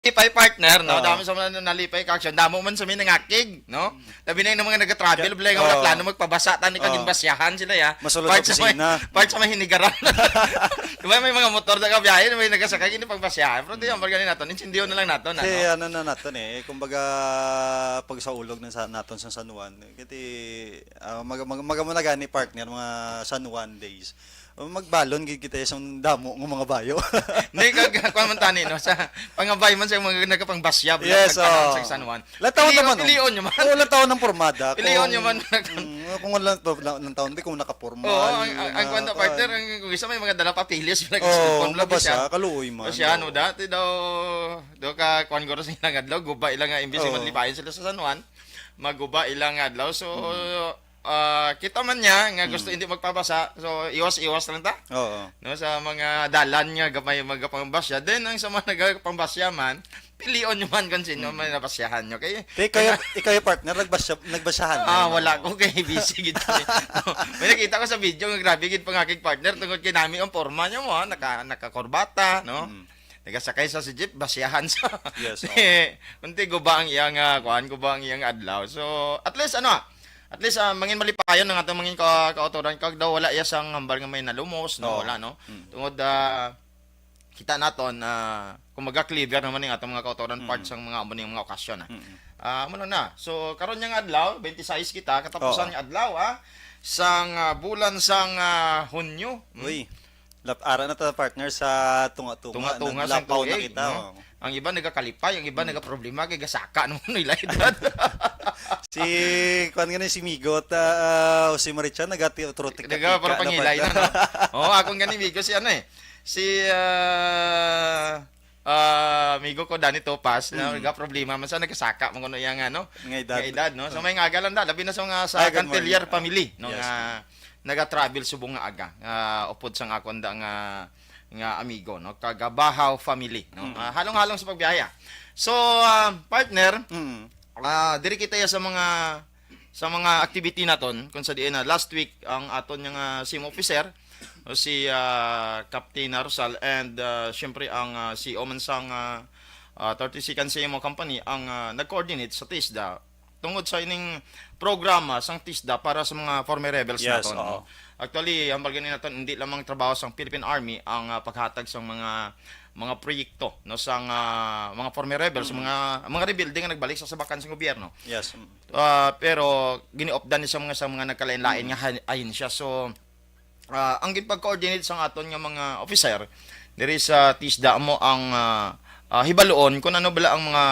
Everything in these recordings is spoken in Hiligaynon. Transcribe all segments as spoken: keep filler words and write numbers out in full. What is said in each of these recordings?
Lipay, partner, no? Oo. Damo sa mga nalipay ka action. Damo man sa may nangakig, no? Labi na yung mga nag-travel, bala yung wala plano magpabasa, tani ka ginbasyahan sila, ya. Masulod sa opisina. Part sa may hinigaran. Di ba may mga motor na kabiyahe, may nagasakay, hindi pagbasyahan. Pero di yan, barganin nato. Insindiyo na lang nato, na, Kaya no? ano na naton eh, kumbaga pag sa ulog na sa naton sa San Juan, kiti ah, mag, mag, magamo na gani partner mga San Juan days. Magbalon gid kita sa damo nga mga bayo. Hindi, kag kuan man tani, no, sa pangabay man sa mga nagkapangbasya, bala, Yes, pagkaon oo. sa San Juan. Lantaw Pilion, naman, oh. pilion nyo man. Oo, lantaw ng pormada. Pilion Kung, nyo man. mm, kung lang, lang, lantaw, hindi kung nakapormal, Oo, ang, ang, ang na, kwento, kuan. partner, ang, kung isa may mga dala papeles, Oo, nag-cellphone lang mabasa, siya. kaluoy man, O siya, oo. no, dati daw, do ka, kuan ko rin sa ilang adlaw, guba ilang nga, imbis Oo. Malipayan sila sa San Juan, maguba ilang adlaw. So, ah, kita man niya nga gusto hindi magpabasa, so iwas-iwas lang ta. Oo. No, sa mga dalan nga gamay magapangbasya. Then ang sa mga nagapangbasya man, pilion nyo man kung sino man nabasyahan nyo. Kay Kay kayo, ikaw yung partner, nagbasya, nagbasyahan Ah, mo, wala no? ko kay busy gid kami. No? May nakita ko sa video nga grabe gid pangakig partner tungod kay nami ang porma niya mo, ha? Naka nakakorbata, no? Mm. Nagasakay sa si jeep, basyahan sa Yes, oo. Kunti guba ang iyang ah, kuan, guba ang iyang adlaw. So, at least ano, ah, at least ah, mangin malipayon ang atong mangin ka kautoran kag daw wala iya sang hambal nga may nalumos, no, Oo. wala, no. Mm. Tungod ah, kita naton na kumbaga clever naman ning atong mga kautoran part Mm. sang mga amo ning mga okasyon, ah. Mm. Ah, amo lang na. So, karon nga adlaw, twenty-six kita, katapusan Oo. nga adlaw, ah, sang ah, bulan sang ah, Hunyo. Mm. Uy. Lap ara na ta partner sa tunga-tunga. Tunga-tunga sa Naglapaw na tuig, kita, no? Oh. Ang iba nagakalipay, ang iba Hmm. nagaproblema kay gasaka naman nila edad. Si kuan gani si Migo ta ah, si Maricha nagati trotik Daga para pangilay na, no? Oh, akong gani Migo si ano eh. Si ah, ah, amigo ko Danny Topas na Mm. nagaproblema man sa nagasaka man kuno iya nga, no? Nga edad. Nga edad, no? So may nga lang da, labi na sa mga sa Ay, good morning. Cantelier family, no? Yes. Nga naga-travel subong nga aga, nga upod sang akon da nga, nga amigo, no? Kag, ah, Bahaw family, no? Mm. Ah, halong-halong sa pagbiyahe, ah. So, ah, partner, Mm. ah, diri kita ya sa mga, sa mga activity naton, kung sa diin na last week, ang aton nga, ah, sim officer, o si, ah, Captain Rosal, and, ah, syempre ang, ah, C E O man sang, ah, ah, thirty-second C M O company ang, ah, nag-coordinate sa TISDA tungod sa ining programa sang TISDA para sa mga former rebels Yes, naton, oo. no? Actually, hambal gani naton, hindi lamang trabaho sang Philippine Army ang, ah, paghatag sang mga, mga proyekto, no, sang, ah, mga former rebels, Mm. mga, mga rebelde nga nagbalik sa sabakan sang gobyerno. Yes. Mm. Ah, pero giniopdan ni sa mga, sa mga nagkalain-lain Mm. nga han-, ahensya. So, ah, ang gipag-coordinate sang aton nga mga officer diri sa TISDA amo ang, ah, ah, hibaluon kung ano bala ang mga,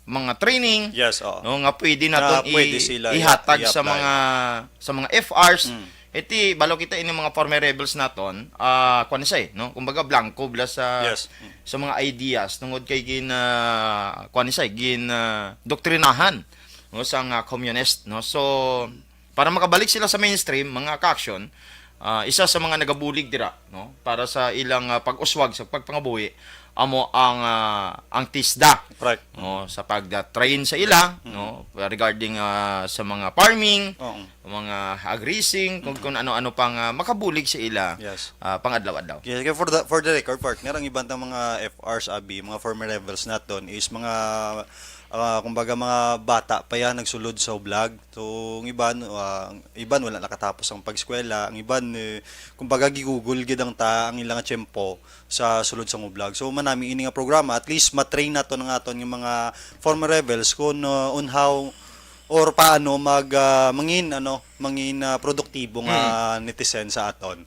mga training, Yes, oo. no, nga pwede naton Nga pwede i-, sila i- ihatag sa i-apply. mga, sa mga F Rs. Mm. Iti, balo kita ini mga former rebels naton, ah, kuwan siya eh, no? Kumbaga, blanco bala sa, Yes. Mm. sa mga ideas tungod kay gin, ah, kuwan siya eh, gin, ah, doktrinahan, no, sa nga communist, no? So, para makabalik sila sa mainstream, mga ka-action, ah, isa sa mga nagabulig dira, no, para sa ilang, ah, pag-uswag sa pagpangabuhi amo ang, ah, ang TISDA, Correct. no, sa pag-train sa ila, Mm. no, regarding, ah, sa mga farming, Oo. mga hog raising, kung, Mm. kung ano-ano pang, ah, makabulig sa ila, Yes. ah, pang-adlaw-adlaw. Yes, kaya for the, for the record, partner, ang iban tang mga F Rs, abi, mga former rebels naton is mga, ah, kumbaga, mga bata pa yan, nagsulod sa oblag. So, ang iban, ah, ang iban wala nakatapos ang pag-eskwela, ang iban, eh, kumbaga, gigugol gid ang ta, ang ilang tiyempo sa sulod sang oblag. So, manami ini nga programa, at least matrain naton ang aton nga mga former rebels kung, uh, on how or paano mag, ah, mangin, ano, mangin, ah, produktibo nga Mm. netizen sa aton.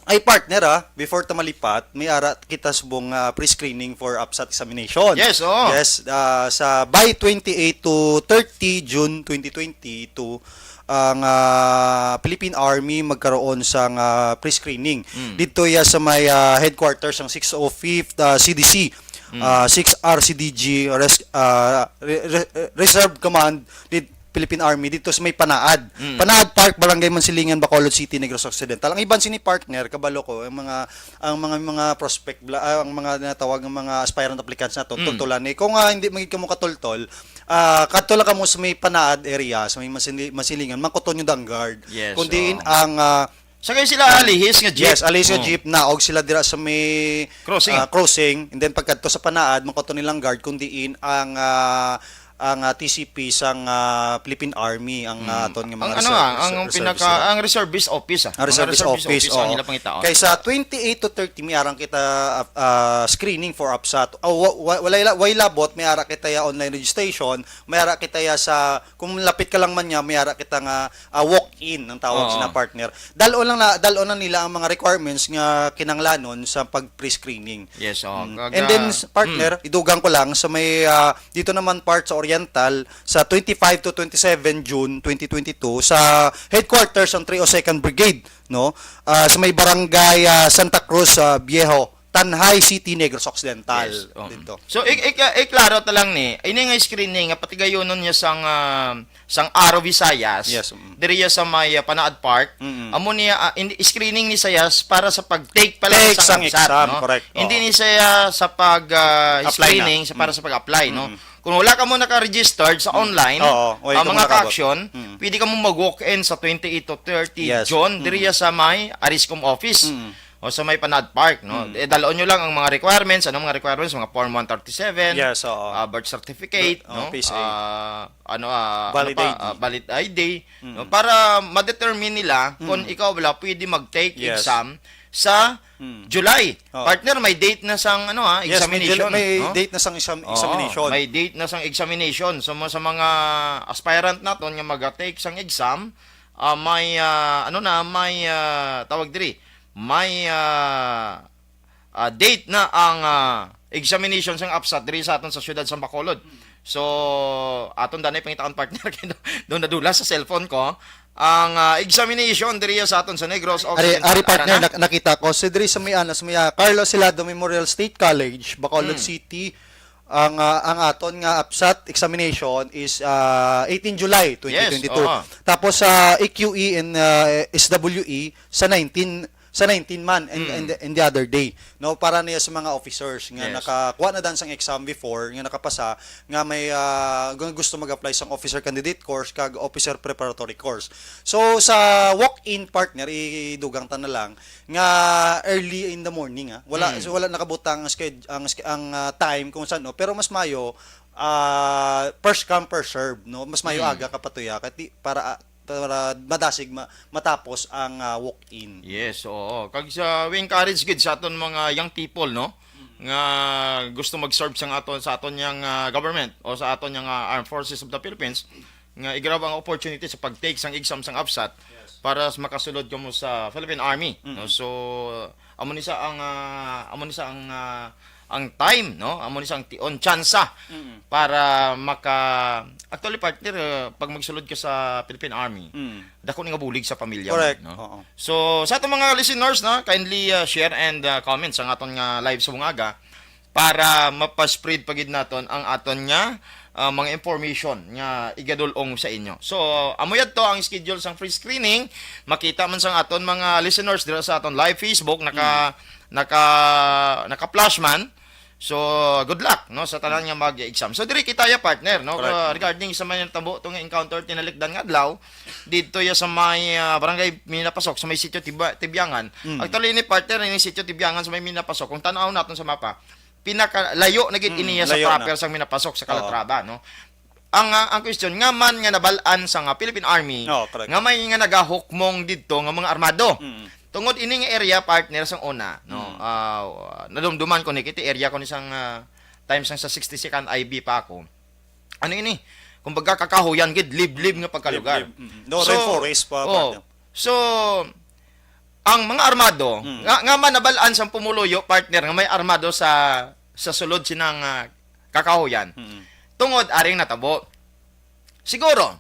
Ay, partner, ah, before ta malipat, may ara kita subong, ah, pre-screening for APSAT examination. Yes, oo. Yes, ah, sa by twenty-eight to thirty June twenty twenty-two, ang, ah, Philippine Army magkaroon sang, ah, pre-screening. Mm. Didto ya sa may, ah, headquarters sang six oh fifth, ah, C D C, Mm. ah, six R C D G res-, ah, re-, re-, Reserve Command, di, Philippine Army dito sa may Panaad. Mm. Panaad Park, Barangay Mansilingan, Bacolod City, Negros Occidental. Ang iban sini partner, kabalo ko, ang mga, ang mga, mga prospect, bla-, ah, ang mga natawag ng mga aspirant applicants nato, Mm. tultulan. Eh, kung, ah, hindi magig kamo katultol, ah, kadto lang kamo sa may Panaad area, sa may Masili-, Masilingan, mangkuton nyo dang guard. Yes, Kung diin oo. ang, ah, Sakay sila alihis nga jeep. Yes, alihis nga Oh. jeep na og sila dira sa may Crossing. ah, crossing, and then pagkadto sa Panaad, makuha nilang guard kung diin ang ah, ang ah, T C P sang ah, Philippine Army ang ah, aton nga mga Ang ano reserve- nga, ang reserve- pinaka reserve. ang reservist office ah. Ang Mga reservist reservist office, office ang oo. ila pangitaon. Kay sa twenty-eight to thirty may arang kita ah, ah, screening for APSAT. Oh, wa- wa- walay la- way labot may ara kita ya online registration, may ara kita ya sa kung lapit ka lang man niya, may ara kita nga ah, walk-in ang tawag Oo. sina partner. Dal-on lang na dal-on na nila ang mga requirements nga kinanglanon sa pag pre-screening. Yes, oh. Mm. Kag, And then ah, s- partner, idugang ko lang sa may ah, dito naman part sa Oriental sa twenty-five to twenty-seven June twenty twenty-two sa headquarters ng three oh second Brigade, no? Ah, sa may barangay ah, Santa Cruz ah, Viejo, Tanjay City, Negros Occidental. Yes, um. Dito. So, ik ik iklaro ta lang ni, ini nga screening nga patigayonon niya sang ah, sang Aro Visayas. Yes, mm. Diri ya sa may ah, Panaad Park. Mm-mm. Amo niya ah, in- screening ni Sayas para sa pag-take pa lang Take sang sang APSAT, exam, no? correct. Hindi Oo. ni siya sa pag ah, Apply na. screening sa para Mm. sa pag-apply, no? Mm-mm. Kung wala ka mo naka-registered sa Mm. online, Oo, wala ang ka mo mga nakabot. ka-action, Mm. pwede ka mo mag-walk-in sa twenty-eight to thirty Yes. June, Mm. diriya sa may Ariscom office Mm. o sa may Panaad Park, no? Mm. Eh, dalaon nyo lang ang mga requirements. Anong mga requirements? Mga Form one thirty-seven, Yes, oo. ah, birth certificate, Ber- oh, no? P S A. Ah, ano, ah, ano Valid pa? I D. Ah, valid I D, Mm. no? Para ma-determine nila kung Mm. ikaw wala pwede mag-take Yes. exam sa Mm. July. Oh. Partner, may date na sang ano ha, Yes, may examination. July- may no? date na sang exam- Oo, examination. May date na sang examination. So mo sa mga aspirant naton nga mag-take sang exam, ah, may ah, ano na, may ah, tawag diri, may ah, ah, date na ang ah, examination sang APSAT diri sa aton sa siyudad sa Bacolod. So, aton danay pangitaon partner kay do- doon nadula sa cellphone ko ang ah, examination diri sa aton sa Negros Ari, Occidental. ari partner, Ara na? nak- nakita ko si diri sa may ano, sa may ah, Carlos Hilado Memorial State College, Bacolod Mm. City. Ang ah, ang aton nga APSAT examination is ah, eighteen July Yes, twenty twenty-two. oo. Tapos sa E Q E and ah, S W E sa nineteen sa nineteen man and, Mm. and, the, and the other day, no, para niya sa mga officers nga Yes. nakakuha na dan sang exam before, nga nakapasa, nga may ah, gu- gusto mag-apply sang officer candidate course kag officer preparatory course. So sa walk-in partner, idugang ta na lang nga early in the morning, ah. Wala Mm. so wala nakabutang ang sched- ang sch- ang ah, time kung saan, no, pero mas mayo ah, first come first serve, no, mas mayo Mm. aga ka patuya kati para ah, para madasig ma- matapos ang ah, walk-in. Yes, oo. Kag sa we encourage gid sa aton mga young people, no, nga gusto mag-serve sa aton sa aton yang ah, government o sa aton yang ah, Armed Forces of the Philippines, nga i-grab ang opportunity sa pag-take sang exam sang APSAT para s- makasulod kamo sa Philippine Army, no? Mm. So amo ni sa ang ah, amo ni sa ang ah, ang time, no? Amo ni sa ang tion tsansa Mm. para maka actually partner, ah, pag magsulod ka sa Philippine Army, Mm. dako ni nga bulig sa pamilya Correct. mo, no? Oo. So sa atong mga listeners, no, kindly ah, share and ah, comment sa aton nga live sa bungaga para mapaspread pa gid naton ang aton nga ah, mga information nga igadul-ong sa inyo. So, amo yadto ang schedule sang free screening. Makita man sang aton mga listeners dira sa aton live Facebook, naka Mm. naka naka-flash man. So, good luck, no, sa tanan nga mag-exam. So diri kita ya partner, no, Correct. uh, regarding sa may tabo to nga encounter tinalikdan nga adlaw didto ya sa may uh, barangay Minapasok sa may sitio Tiba- Tibiangan. Mm. Actually ni partner ni sitio Tibiangan sa may Minapasok. Kung tan-aw naton sa mapa, pinakalayo na gid Mm, iniya sa layo proper na. sang Minapasok sa Oo. Calatrava, no? Ang ah, ang question nga man nga nabal-an sa nga Philippine Army Oo, correct. nga may nga nagahukmong didto nga mga armado. Mm. Tungod ini nga area partner sang una, no. Mm. Ah, nadumduman ko ni kiti area ko ni sang ah, time sang sa sixty-second I B pa ako. Ano ini? Kumbaga kakahuyan gid, liblib nga pagkalugar. Liblib, mm. No, So, rainforest pa, oh, partner. So ang mga armado, Mm. nga, nga man nabal-an sang pumuluyo, partner, nga may armado sa sa sulod sinang ah, kakahuyan. Mm. Tungod aring natabo. Siguro,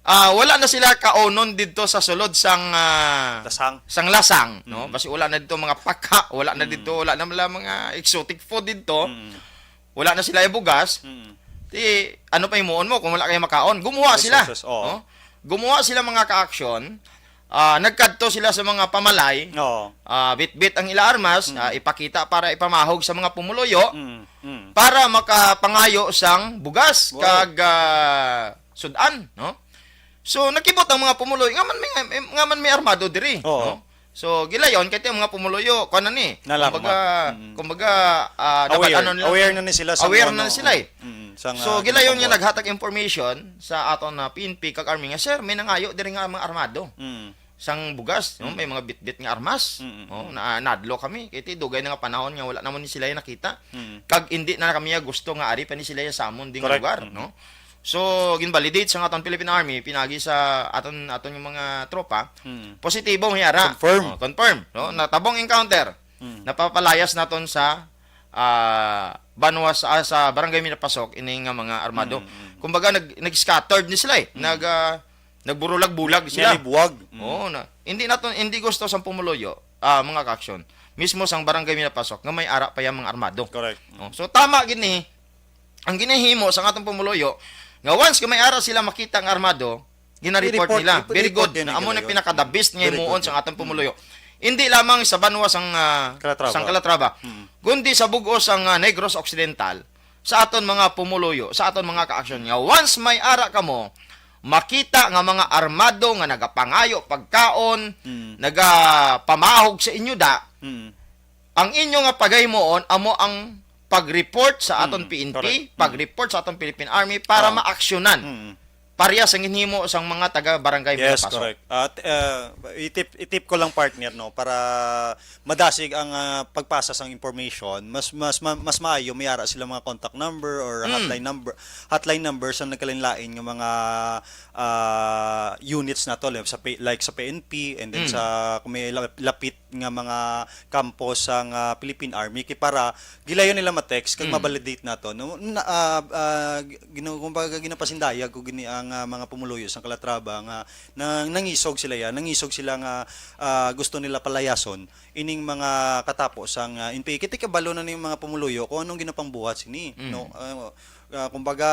ah, wala na sila kaunon didto sa sulod sang ah, Lasang. sang lasang, no? Mm. Basi wala na didto mga paka, wala na Mm. didto, wala na mga, mga exotic food didto. Mm. Wala na sila ibugas. Mm. Di, ano pa himuon mo kung wala kayo makaon? Gumuha sila. Resources, oo. No? Gumuha sila mga ka-action. Ah, nagkadto sila sa mga pamalay. Oo. Ah, bitbit ang ila armas, Mm. ah, ipakita para ipamahog sa mga pumuluyo Mm. Mm. para makapangayo sang bugas Wow. kag ah, sudan, no? So, nakibot ang mga pumuluyo, nga man may, nga man may armado diri, Oo. no? So, gilayon, kay ang mga pumuluyo, kuwan na ni, Nalarma. kumbaga, Mm. kumbaga, ah, Aware. nabal-ano nila, Aware na ni sila sa aware mga na ano, sila eh. mm, sa So, nga gilayon nga pagbuhat. naghatag information sa aton na P N P kag Army nga, "Sir, may nangayo diri nga mga armado." Mm. Sang bugas, no? Mm. May mga bitbit nga armas. Mm, mm, Oh, mm. na, nadlo kami. Kay ti, dugay na nga panahon nga wala naman ni sila yung nakita. Mm. Kag hindi na kami gusto nga ari pa ni sila yung samon di nga Correct. lugar, Mm. no? So, ginvalidate sa aton Philippine Army, pinagi sa aton, aton yung mga tropa, Mm. positibo ang hiyara. Confirm. Oh, confirm, no? Mm. Natabong encounter. Mm. Napapalayas naton sa, ah, banwa sa, sa barangay Minapasok, ini nga mga armado. Mm, mm. Kumbaga, nag, nag-scattered ni sila eh. Mm. Nag, ah, nagburulag-bulag sila. Nalibuwag. Mm. Oo, na, hindi naton, hindi gusto sa pumuluyo, ah, mga ka-aksyon. Mismo sang barangay Minapasok, nga may ara pa yung mga armado. Correct. Oh, so, tama gini, ang ginahimo sa atong pumuluyo, nga once nga may ara sila makita nga armado, gina-report I-report, nila. i-, Very i-report good. yun, Na amo na ginayon. pinaka the best nga Very himuon good sa yun. atong pumuluyo. Hindi lamang sa banwa sang, ah, Calatrava. sang Calatrava, Mm. kundi sa bug-os sang, ah, Negros Occidental, sa aton mga pumuluyo, sa aton mga ka-aksyon nga once may ara kamo, makita nga mga armado nga nagapangayo pagkaon, Mm. nagapamahog sa inyo da, Mm. ang inyo nga pagahimuon amo ang pag-report sa aton Mm, P N P, correct. Mm. pag-report sa aton Philippine Army para Oo. maaksyonan. Mm. Parehas ang ginhimo sang mga taga barangay Yes, Minapasok. correct. At, uh, itip, itip ko lang, partner, no, para madasig ang, ah, pagpasa sang information, mas, mas, ma-, mas maayo may ara sila mga contact number or Mm. hotline number, hotline number sa nagkalain-lain nga mga, ah, units nato, like sa P-, like sa P N P, and then Mm. sa kung may la-, lapit nga mga kampo sang, ah, Philippine Army, kay para gilayon nila ma-text kag Mm. ma-validate nato, no? Na, ah, ah, ginu-, kumbaga, ginapasindayag ko gini ang, ah, mga pumuluyo sang Calatrava nga na, nangisog sila ya, nangisog sila nga, ah, gusto nila palayason ining mga katapo sang, ah, N P A. Kay ti kabalo na ning mga pumuluyo kung anong ginapangbuhat sini, Mm. no? Ah, ah, kumbaga,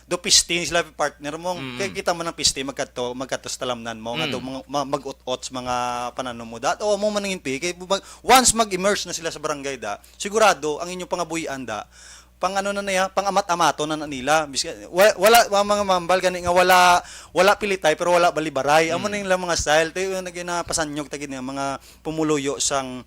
do piste ni sila, partner mo. Mm. Kay kita mo ng piste, magkadto, magkadto sa talamnan mo, nga Mm. do, mga, ma-, mag-ut-ut sa mga pananom mo. Dat-, o, mo man ang N P A. Kay mag-, once mag-emerge na sila sa barangay da, sigurado, ang inyong pangabuhian da, pang ano na niya, pang amat-amato na, na nila. Bis-, wa-, wala, wa-, mga mambal gani nga wala, wala pilitay, pero wala balibaray. Amo Mm. na yung mga style. Tayo yung naging napasanyog, tagin niya, mga pumuluyo sang,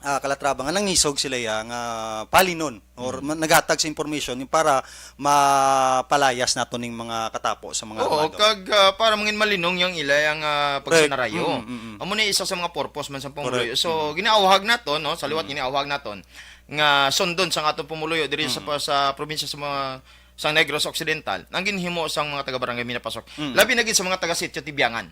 ah, Calatrava nga nangisog sila ya nga palinon or Mm. ma-, naghatag sa information yung para mapalayas nato ning mga katapo sa mga Oo, armado. kag, ah, para mangin malinong yung ila yang, ah, Correct. pagsinarayo. Mm, mm, mm. Amo na isa sa mga purpose man sa pumuluyo. Correct. So, Mm. ginaawhag naton, no? Sa liwat Mm. ginaawhag naton nga sundon sang atong pumuluyo diri sa Mm. pa-, sa probinsya sa mga sa Negros Occidental, ang ginhimo sang mga taga Barangay Minapasok. Mm. Labi na gid sa mga taga Sitio Tibiangan.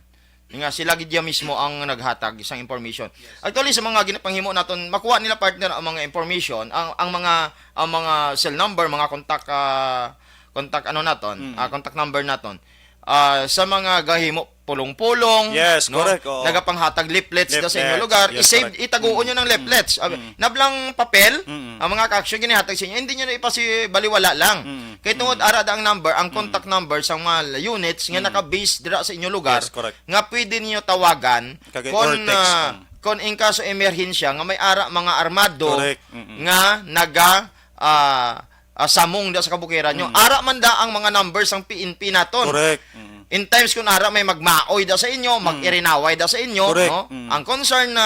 Nga sila gid ya mismo ang naghatag sang information. Yes. Actually, sa mga ginapanghimo naton, makuha nila, partner, ang mga information, ang, ang mga, ang mga cell number, mga contact, ah, contact ano naton, Mm. ah, contact number naton. Ah, sa mga gahimo pulong-pulong, Yes, no? correct, oo. Nagapanghatag leaflets da sa inyo Leaflets, lugar, yes, i-save, correct. itaguon Mm. nyo ng Mm. leaflets. Ah, Mm. nablang papel, Mm. ang mga ka-aksyon ginihatag sa inyo, hindi nyo na ipasibaliwala lang. Mm. Kay tungod Mm. ara da ang number, ang Mm. contact number sa mga units nga Mm. naka-base dira sa inyo lugar, Yes, correct. nga pwede ninyo tawagan Kag-, kon, or text, ah, mm. kon in kaso emerhensya nga may ara mga armado Correct. Mm-mm. nga naga, ah, ah, samong da sa kabukiran nyo. Mm. Ara man da ang mga numbers sang P N P naton. Correct. Mm. In times kung ara may magmaoy da sa inyo, Mm. mag-irinaway da sa inyo, Correct. no? Mm. Ang concern na,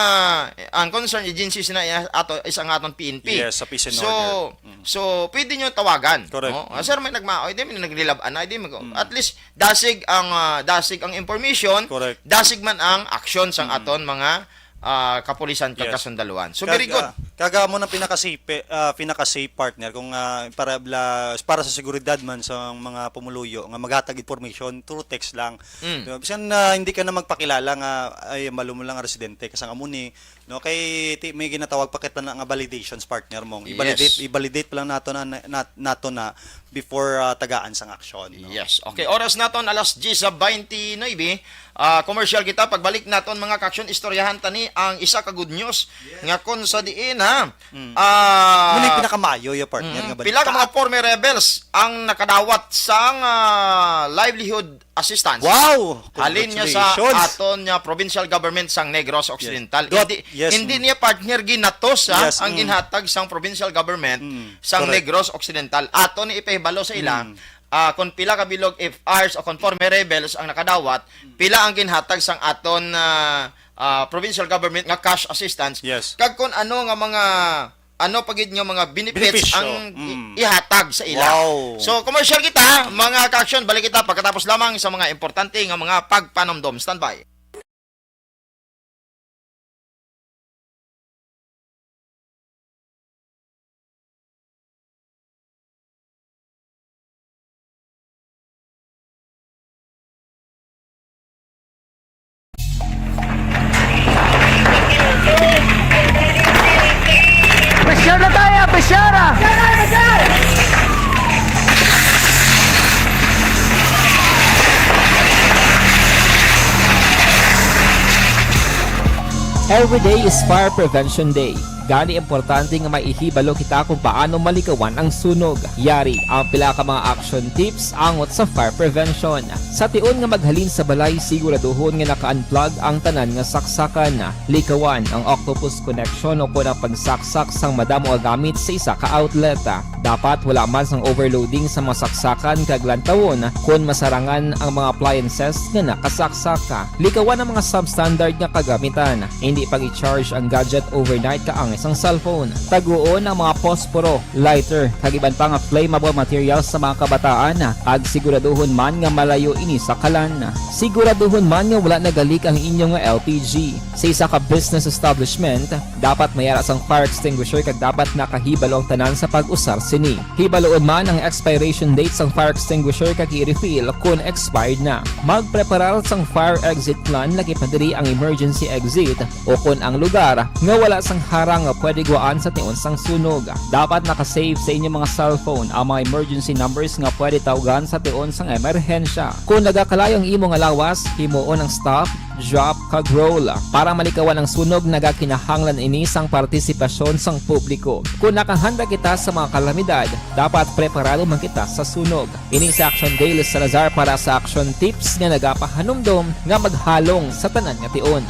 ang concern agencies na iya-, ato is ang aton P N P. Yes, sa peace and So, order. Mm. so pwede nyo tawagan, Correct. no? Ah, Mm. sir, may nagmaoy, di may naglilab-an, ay di mag-, Mm. at least dasig ang, ah, dasig ang information, Correct. dasig man ang aksyon sang Mm. aton mga, ah, kapulisan kag Yes. kasundaluhan. So, Kag, very good. ah, kag amo nang pinakasipe-, ah, pinaka-safe, partner, kung, ah, para bla-, para sa seguridad man sa mga pumuluyo nga maghatag information through text lang. Mm. Diba? Bisan na hindi ka na magpakilala nga, ay, malo mo lang ang residente, kasang amo ni, no? Kay ti-, may ginatawag pa kita na nga validations, partner, mong Yes. i-validate, i-validate pa lang nato na, na, nato na before, ah, tagaan sang aksyon, no? Yes. Okay, oras naton alas diyes sa twenty-nine. Ah, commercial kita. Pagbalik naton, mga ka-aksyon, istoryahan tani ang isa ka good news Yes. nga kon sa diin, ha? Mm. Ah, Muna yung pinakamayo, ya, partner, Mm. nga balita. Pila ka mga former rebels ang nakadawat sang, ah, livelihood assistance? Wow! Halin niya sa Congratulations. aton niya provincial government sang Negros Yes. Occidental. Dot, Hindi, yes, hindi mm. niya, partner, ginatos, ha, Yes, ang mm. ginhatag sang provincial government Mm. sang Correct. Negros Occidental. Ato ni ipahibalo sa ila Mm. ah, kung pila ka bilog F Rs o kung former rebels ang nakadawat, pila ang ginhatag sang aton, ah, ah, provincial government nga cash assistance, Yes. kag kung ano nga mga, ano pa gid nga mga benefits Benepisyo. ang i-, Mm. ihatag sa ila. Wow. So, commercial kita, mga ka-action, balik kita pagkatapos lamang sa mga importante nga mga pagpanumdom. Standby. Pressure na tayo! Pressure na! Every day is Fire Prevention Day. Gani, importante nga may ihibalo kita kung paano malikawan ang sunog. Yari ang pila ka mga action tips angot sa fire prevention. Sa tion nga maghalin sa balay, siguraduhon nga naka-unplug ang tanan nga saksakan. Likawan ang octopus connection o kon ang pagsaksak sang madamo nga gamit sa isa ka outlet. Dapat wala man sang overloading sa mga saksakan kag lantawon kon masarangan ang mga appliances nga nakasaksak. Likawan ang mga substandard nga kagamitan. Hindi pag-i-charge ang gadget overnight kaangay sang cellphone. Taguon ang mga posporo, lighter, kag iban pa nga flammable materials sa mga kabataan, kag siguraduhon man nga malayo ini sa kalan. Siguraduhon man nga wala nagalik ang inyo nga L P G. Sa isa ka business establishment, dapat may ara sang fire extinguisher kag dapat nakahibalo ang tanan sa pag-usar sini. Hibaloon man ang expiration date sang fire extinguisher kag i-refill kon expired na. Magpreparar sang fire exit plan, lakip na diri ang emergency exit o kon ang lugar nga wala sang harang nga pwede guwaan sa tion sang sunog. Dapat naka-save sa inyong mga cellphone ang mga emergency numbers nga pwede tawgan sa tion sang emerhensya. Kon nagakalayo ang imo nga lawas, himuon ang stop, drop, kag roll. Para malikawan ang sunog, nagakinahanglan ini sang partisipasyon sang publiko. Kon nakahanda kita sa mga kalamidad, dapat preparado man kita sa sunog. Ini si Action Dale Salazar para sa Action Tips nga nagapahanumdom nga maghalong sa tanan nga tion.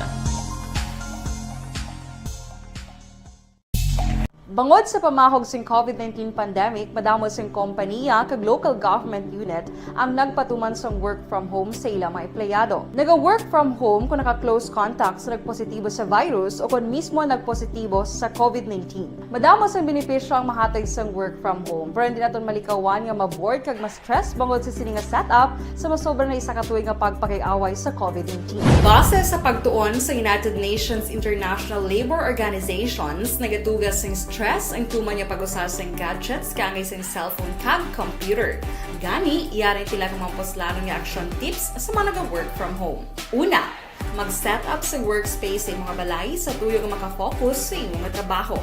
Bangod sa pamahog sing covid nineteen pandemic, madamo sing kompaniya kag local government unit ang nagpatuman sang work from home sa ila mga empleyado. Naga-work from home kon naka-close contact sa nagpositibo sa virus o kon mismo nagpositibo sa covid nineteen. Madamo sang benepisyo ang mahatag sang work from home, pero hindi naton malikawan nga ma-bored kag ma-stress bangod sa sini nga setup sa masobra na isa ka tuig nga pagpakig-away sa covid nineteen. Base sa pagtuon sa United Nations International Labour Organizations, nagatuga sing stress ang tuman nga pag-usa sing gadgets kaangay sing cellphone kag computer. Gani, yari ang pila ka mga puslanon nga action tips sa mga naga-work from home. Una, mag-set up sa workspace sa imo nga balay sa tuyo nga makafocus sa imo nga trabaho.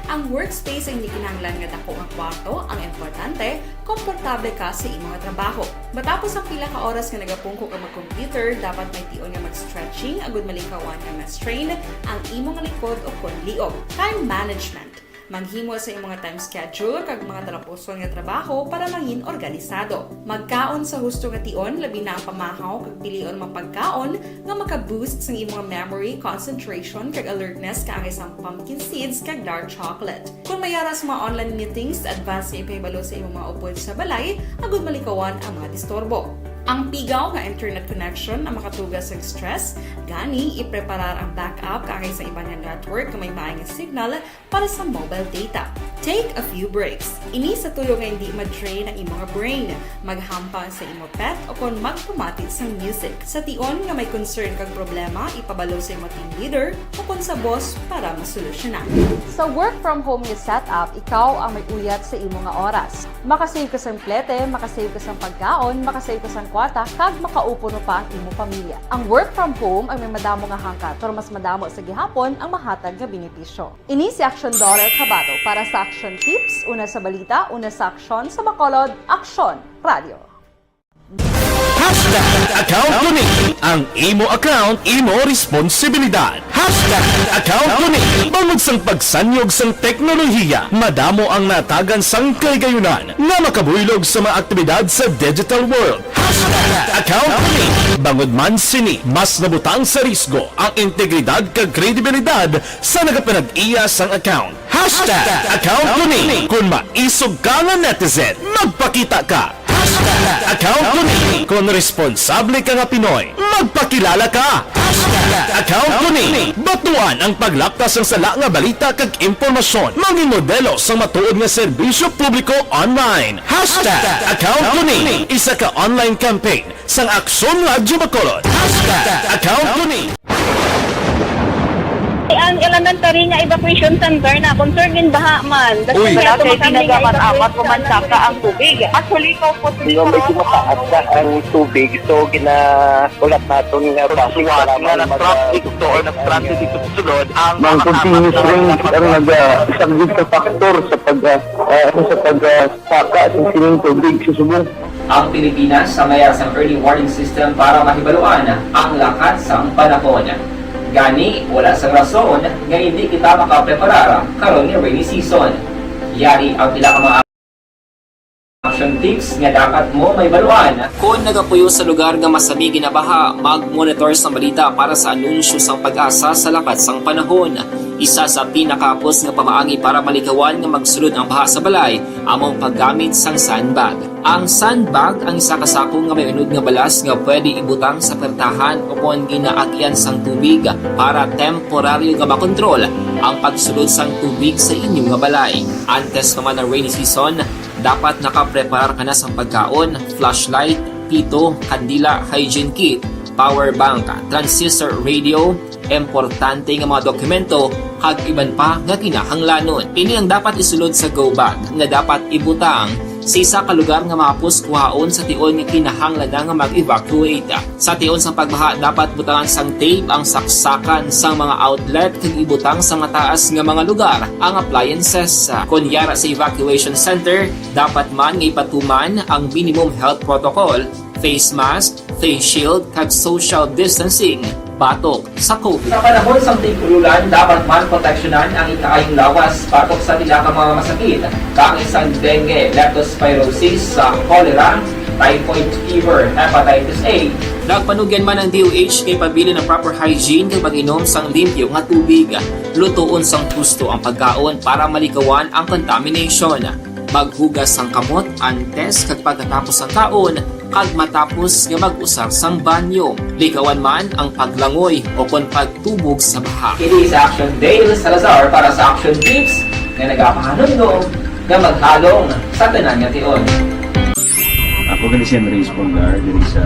Ang workspace ay hindi kinahanglan nga dako nga kwarto, ang importante, komportable ka sa imo nga trabaho. Matapos ang pila ka oras nga nagapungko ka mag-computer, dapat may tion nga mag-stretching agud malikawan nga ma-strain ang imo nga likod o kon liog. Time management. Maghimo sa imo nga time schedule kag mga talapuson nga trabaho para mangin organisado. Magkaon sa husto nga tion, labi na ang pamahaw, kag pilion mga pagkaon nga maka-boost sang imo nga memory, concentration, kag alertness, kaangay sang pumpkin seeds kag dark chocolate. Kon may ara sa mga online meetings, advance nga ipahibalo sa imo mga upod sa balay agud malikawan ang mga disturbo. Ang pigaw nga internet connection ang makatuga sang stress, gani ipreparar ang backup kaangay sa iban nga network nga may maay nga signal para sa mobile data. Take a few breaks. Ini sa tuyo nga hindi ma-drain ang imo nga brain. Maghampang sa imo pet o kon magpamati sang music. Sa tion nga may concern kag problema, ipabalo sa imo team leader o kon sa boss para masolusyonan. Sa work from home nga setup, ikaw ang may uyat sa imo nga oras. Makasave ka sang plete, makasave ka sang pagkaon, makasave ka sang kwarta, kag makaupo pa ang imo pamilya. Ang work from home ay may madamo nga hangkat, pero mas madamo sa gihapon ang mahatag nga benepisyo. Ini si Action Dollar Kabato para sa Action Tips, una sa balita, una sa aksyon, sa Bacolod, Aksyon Radio. Hashtag account ko ni. Ang imo account, imo responsibilidad. Hashtag account ko ni. Bangod sang pagsanyog sang teknolohiya, madamo ang natagan sang kahigayonan nga makabuylog sa mga aktibidad sa digital world. Hashtag account ko ni. Bangod man sini, mas nabutang sa risgo ang integridad kag kredibilidad sa nagapanag-iya sang account. Hashtag account ko ni. Kon maisog ka nga netizen, magpakita ka. Account ko ni. Kon responsable ka nga Pinoy, magpakilala ka. Hashtag account ko ni. Batuan ang paglapta sang sala nga balita kag impormasyon. Manginmodelo sang matuod nga serbisyo publiko online. Hashtag account ko ni. Isa ka online campaign sang Aksyon Radyo Bacolod. Hashtag account ko ni. Ang elementary nga evacuation center na concern in baha man. Uy. Wala kay ginagamit-amat ko man saka ang tubig. Actually, ko po. Medyo mataas na ang tubig, so ginahulat naton nga base para na mag- na-traffic to or na-stranded dito sa sulod ang mga continuous rain ang nagasaglit sa factor sa pag, ah, ah, sa pag, ah, saka sa sining tubig sa subong. Ang Pilipinas sa mayar sang early warning system para mahibaluan ang lakat sang panahon. Gani, wala sang rason nga hindi kita makapreparar karon nga rainy season. Yari ang pila ka mga action tips nga dapat mo mahibaluan. Kon nagapuyo sa lugar nga masami ginabaha, mag-monitor sang balita para sa anunsyo sang PAGASA sa lakat sang panahon. Isa sa pinakahapos nga pamaagi para malikawan nga magsulod ang baha sa balay amo ang paggamit sang sandbag. Ang sandbag ang isa ka sako nga may unod nga balas nga pwede ibutang sa pertahan o kon ginaagyan sang tubig para temporaryo nga makontrol ang pagsulod sang tubig sa inyo nga balay. Antes pa man ang rainy season, dapat nakapreparar ka na sang pagkaon, flashlight, pito, kandila, hygiene kit, power bank, transistor radio, importante nga mga dokumento, kag iban pa nga kinahanglanon. Ini ang dapat isulod sa go bag nga dapat ibutang sa isa ka lugar nga mahapos kuhaon sa tion nga kinahanglan na nga mag-evacuate. Sa tion sang pagbaha, dapat butangan sang tape ang saksakan sang mga outlet kag ibutang sa mataas nga mga lugar ang appliances. Kon yara sa evacuation center, dapat man nga ipatuman ang minimum health protocol, face mask, face shield, kag social distancing batok sa COVID. Sa panahon sang tig-ululan, dapat man proteksyonan ang ikaayong lawas batok sa pila ka mga masakit, kaangay sang dengue, leptospirosis, sa cholera, typhoid fever, hepatitis A. Nagpanugyan man ang D O H kay pabilin ang proper hygiene kag pag-inom sang limpyo nga tubig. Lutoon sang husto ang pagkaon para malikawan ang contamination. Maghugas sang kamot antes kag pagkatapos sang kaon, kag matapos nga mag-usar sang banyo. Likawan man ang paglangoy o kon pagtubog sa baha. Kini sa Action Dale Salazar para sa Action Tips nga nagapahanumdom nga maghalong sa tanan nga tion. Ako gali si Henry Espolgar, diri sa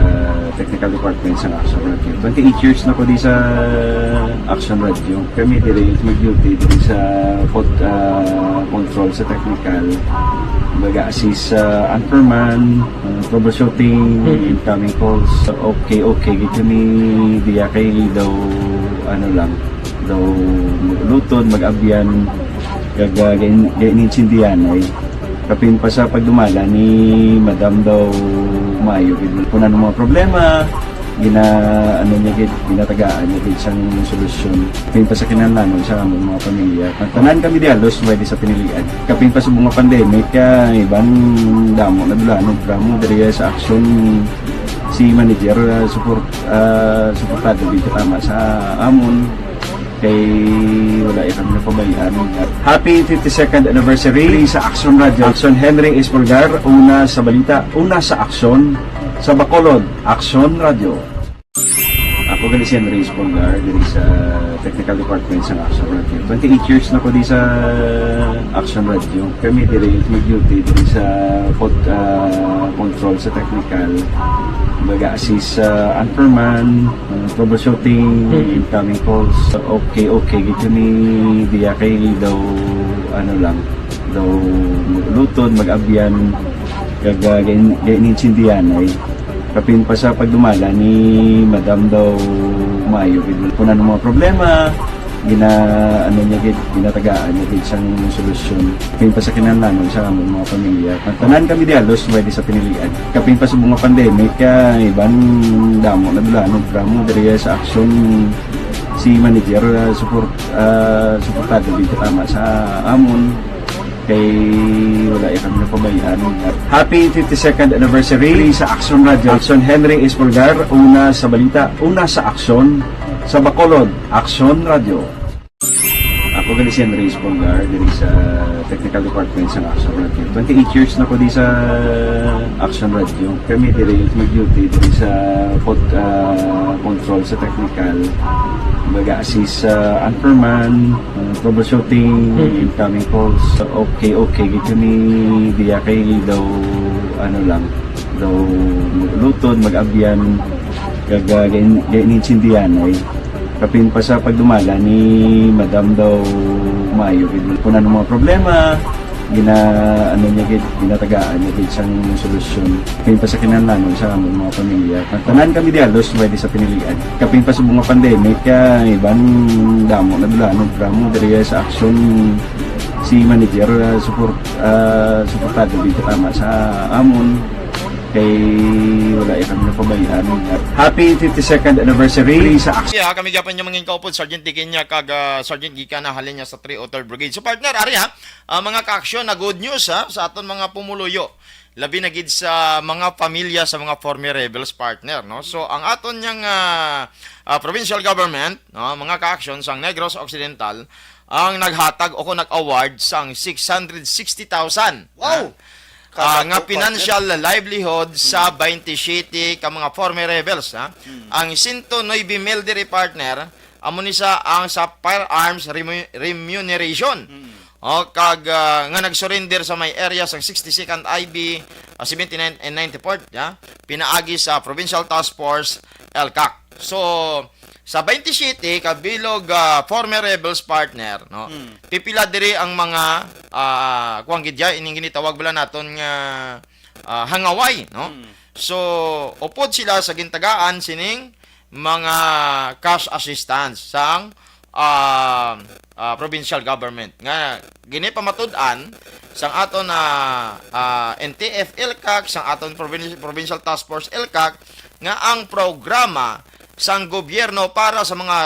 Technical Department sa Action Radio. Twenty-eight years na ko di sa Action Radio. Kami diri mag-duty diri sa pod, ah, control sa technical. Mag-assist sa anchorman, ah, troubleshooting, incoming calls. Okay, okay, gid kami diya kay daw, ano lang, daw mag-ulutod, mag-abyan, kag, ah, gain-, gainintindihan ay. Kapin pa sa pagdumala ni Madam daw maayo gid. Kung ano mga problema, gina-, ano niya gid, ginatagaan niya gid sang solusyon. Kapin pa sa kinahanglanon sa among mga pamilya. Ang tanan kami di halos pwede sa pinilian. Kapin pa sa mga pandemic, kaya iban damo na dulanon, drama, diri sa action si manager, ah, support, ah, suportado gid tama sa amon. Kay wala ya kami napabayaan. Happy fifty-second anniversary sa Action Radio. Action Henry Espolgar, una sa balita, una sa aksyon, sa Bacolod, Action Radio. Ako gali si Henry Espolgar, diri sa Technical Department sa Action Radio. Twenty-eight years na ko di sa Action Radio. Kami diri mag-duty diri sa pod, ah, control sa technical. Mag-assist sa anchorman, uh, troubleshooting, incoming calls. Okay, okay, gid kami diya kay daw, ano lang, daw mag-ulutod, mag-abyan, kag, uh, gain-, gainintindihan ay. Kapin pa sa pagdumala ni Madam daw maayo gid. Kung ano mga problema, gina-, ano niya gid, ginatagaan niya gid sang solusyon. Kapin pa sa kinahanglanon sa among mga pamilya. Ang tanan kami di halos pwede sa pinilian. Kapin pa sa mga pandemic, kaya iban damo na dulanon, drama, diri sa action si manager, ah, support, ah, suportado gid tama sa amon. Kay wala ya kami napabayaan. Happy fifty-second anniversary sa Action Radio. Action Henry Espolgar, una sa balita, una sa aksyon, sa Bacolod, Action Radio. Ako gali si Henry Espolgar, diri sa Technical Department sa Action Radio. Twenty-eight years na ko di sa Action Radio. Kami diri mag-duty diri sa pod, ah, control sa technical. Mag-assist sa anchorman, ah, troubleshooting, incoming calls. Okay, okay. Gid kami diya kay daw, ano lang, daw lutod, mag-abyan, kag, ah, gain-, gainintindihan ay kapin pa sa pagdumala ni Madam daw maayo gid. Kung ano mga problema, gina-, ano niya gid, ginatagaan niya gid sang solusyon. Kapin pa sa kinahanglanon sa among mga pamilya. Ang tanan kami diya, lost by di sa pinilian. Kapin pa sa mga pandemic, kaya iban damo na dula, no? Drama diri sa action si manager, ah, support, ah, suportado gid tama sa amon. Kay wala kami napabayaan. Happy fifty-second anniversary sa action. Yeah, kami gyapon yung mangin kaupod, Sergeant Dikinya, kag, ah, Sergeant Gika na halin niya sa three oh third Brigade. So, partner, ari ha, ah, mga ka-aksyon na good news ha, sa aton mga pumuluyo. Labi na gid sa mga pamilya sa mga former rebels, partner, no? So, ang aton niyang, ah, ah, provincial government, no, mga ka-aksyon sang Negros Occidental, ang naghatag o kung nag-award sang six hundred sixty thousand. Wow! Ah, nga financial livelihood sa twenty-seven ka mga former rebels, ha? Ang sento nuebe mil diri, partner, amo ni sa ang sa firearms remu-, remuneration. O, kag, ah, nga nag-surrender sa may area sang sixty-second I B, ah, seventy-nine and ninety-fourth, ya, pinaagi sa Provincial Task Force, ELCAC. So, sa twenty-seven ka bilog, ah, former rebels, partner, no? Pipila diri ang mga, ah, kuwan gid ya, ining ginitawag bala naton nga, ah, hangaway, no? So, upod sila sa gintagaan sining mga cash assistance sang, ah, ah, provincial government nga ginipamatud-an sang aton na, ah, N T F ELCAC, sang aton provin-, Provincial Task Force ELCAC, nga ang programa sang gobyerno para sa mga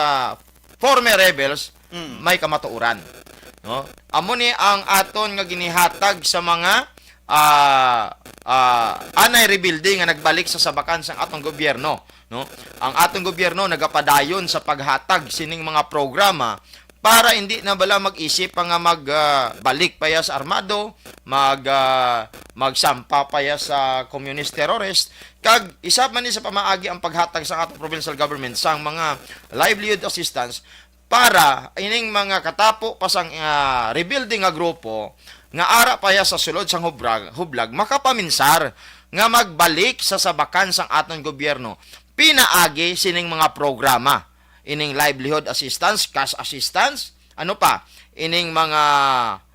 former rebels may kamatuoran, no? Amo ni ang aton nga ginihatag sa mga, ah, ah, anay rebelde nga nagbalik sa sabakan sang atong gobyerno, no? Ang atong gobyerno nagapadayon sa paghatag sining mga programa para hindi na bala mag-isip pa nga mag, ah, balik pa ya sa armado, mag, ah, magsampa pa ya sa communist terrorist. Kag isa man ni sa pamaagi ang paghatag sa atong provincial government sang mga livelihood assistance para ining mga katapo pa sang, ah, rebelde nga grupo nga ara pa ya sa sulod sang hubrag-, hublag makapaminsar nga magbalik sa sabakan sang aton gobyerno pinaagi sining mga programa, ining livelihood assistance, cash assistance, ano pa, ining mga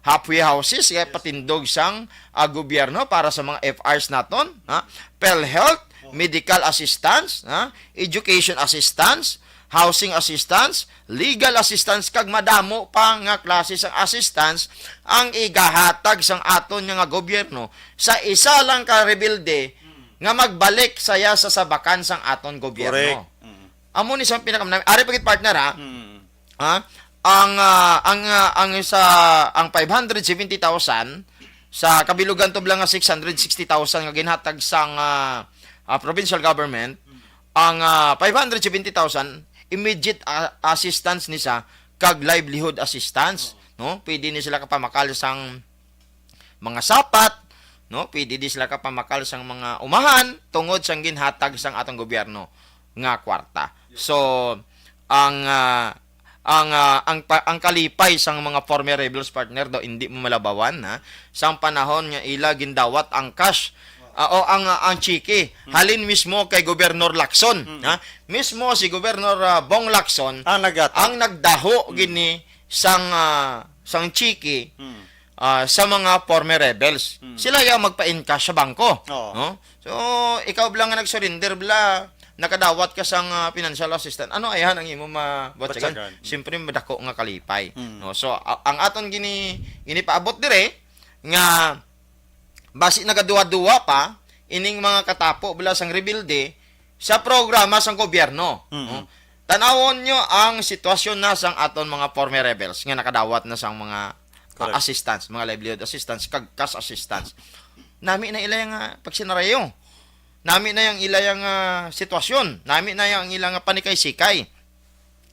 halfway houses nga patindog sang, ah, gobyerno para sa mga F Rs naton, ha? PhilHealth, medical assistance, ha? Education assistance, housing assistance, legal assistance, kag madamo pa nga klase sang assistance ang igahatag sang aton nga gobyerno sa isa lang ka rebelde nga magbalik saya sa sabakan sang aton gobyerno. Correct. Mm. Amo ni sang pinakam-, ari pa gid, partner, ha? Mm. Ha? Ang, ah, ang, ah, ang sa, ang five hundred seventy thousand sa kabilugan to lang nga six hundred sixty thousand nga ginhatag sang, ah, ah, provincial government, ang, ah, five hundred seventy thousand immediate, ah, assistance ni sa kag livelihood assistance, no? Pwede ni sila kapamakal sang mga sapat, no? Pwede di sila kapamakal sang mga umahan tungod sang ginhatag sang atong gobyerno nga kwarta. So, ang, ah, ang, ah, ang pa-, ang kalipay sang mga former rebels, partner, daw hindi mo malabawan, ha? Sang panahon nga ila gindawat ang cash, ah, o ang, ah, ang tsiki, halin mismo kay Gobernador Lacson, ha? Mismo si Gobernador, ah, Bong Lacson Ang naghatag. ang nagdaho gini sang, ah, sang tsiki, ah, sa mga former rebels. Sila yung magpa-encash sa bangko, Oo. no? So, ikaw bala nga nag-surrender, bala, nakadawat ka sang, ah, financial assistance. Ano ayahan ang imo mabatyagan? Batyagan. Siyempre, madako nga kalipay, no? So, a-, ang aton gini-, ginipaabot dire nga basi nagaduwa-duwa pa ining mga katapo bala sang rebelde sa programa sang gobyerno, no? Tanawon nyo ang sitwasyon na sang aton mga former rebels nga nakadawat na sang mga, ah, Correct. assistance, mga livelihood assistance, kag cash assistance. Nami na ila nga pagsinarayo. Nami na yang ila yang, ah, sitwasyon. Nami na yang ila nga panikay-sikay.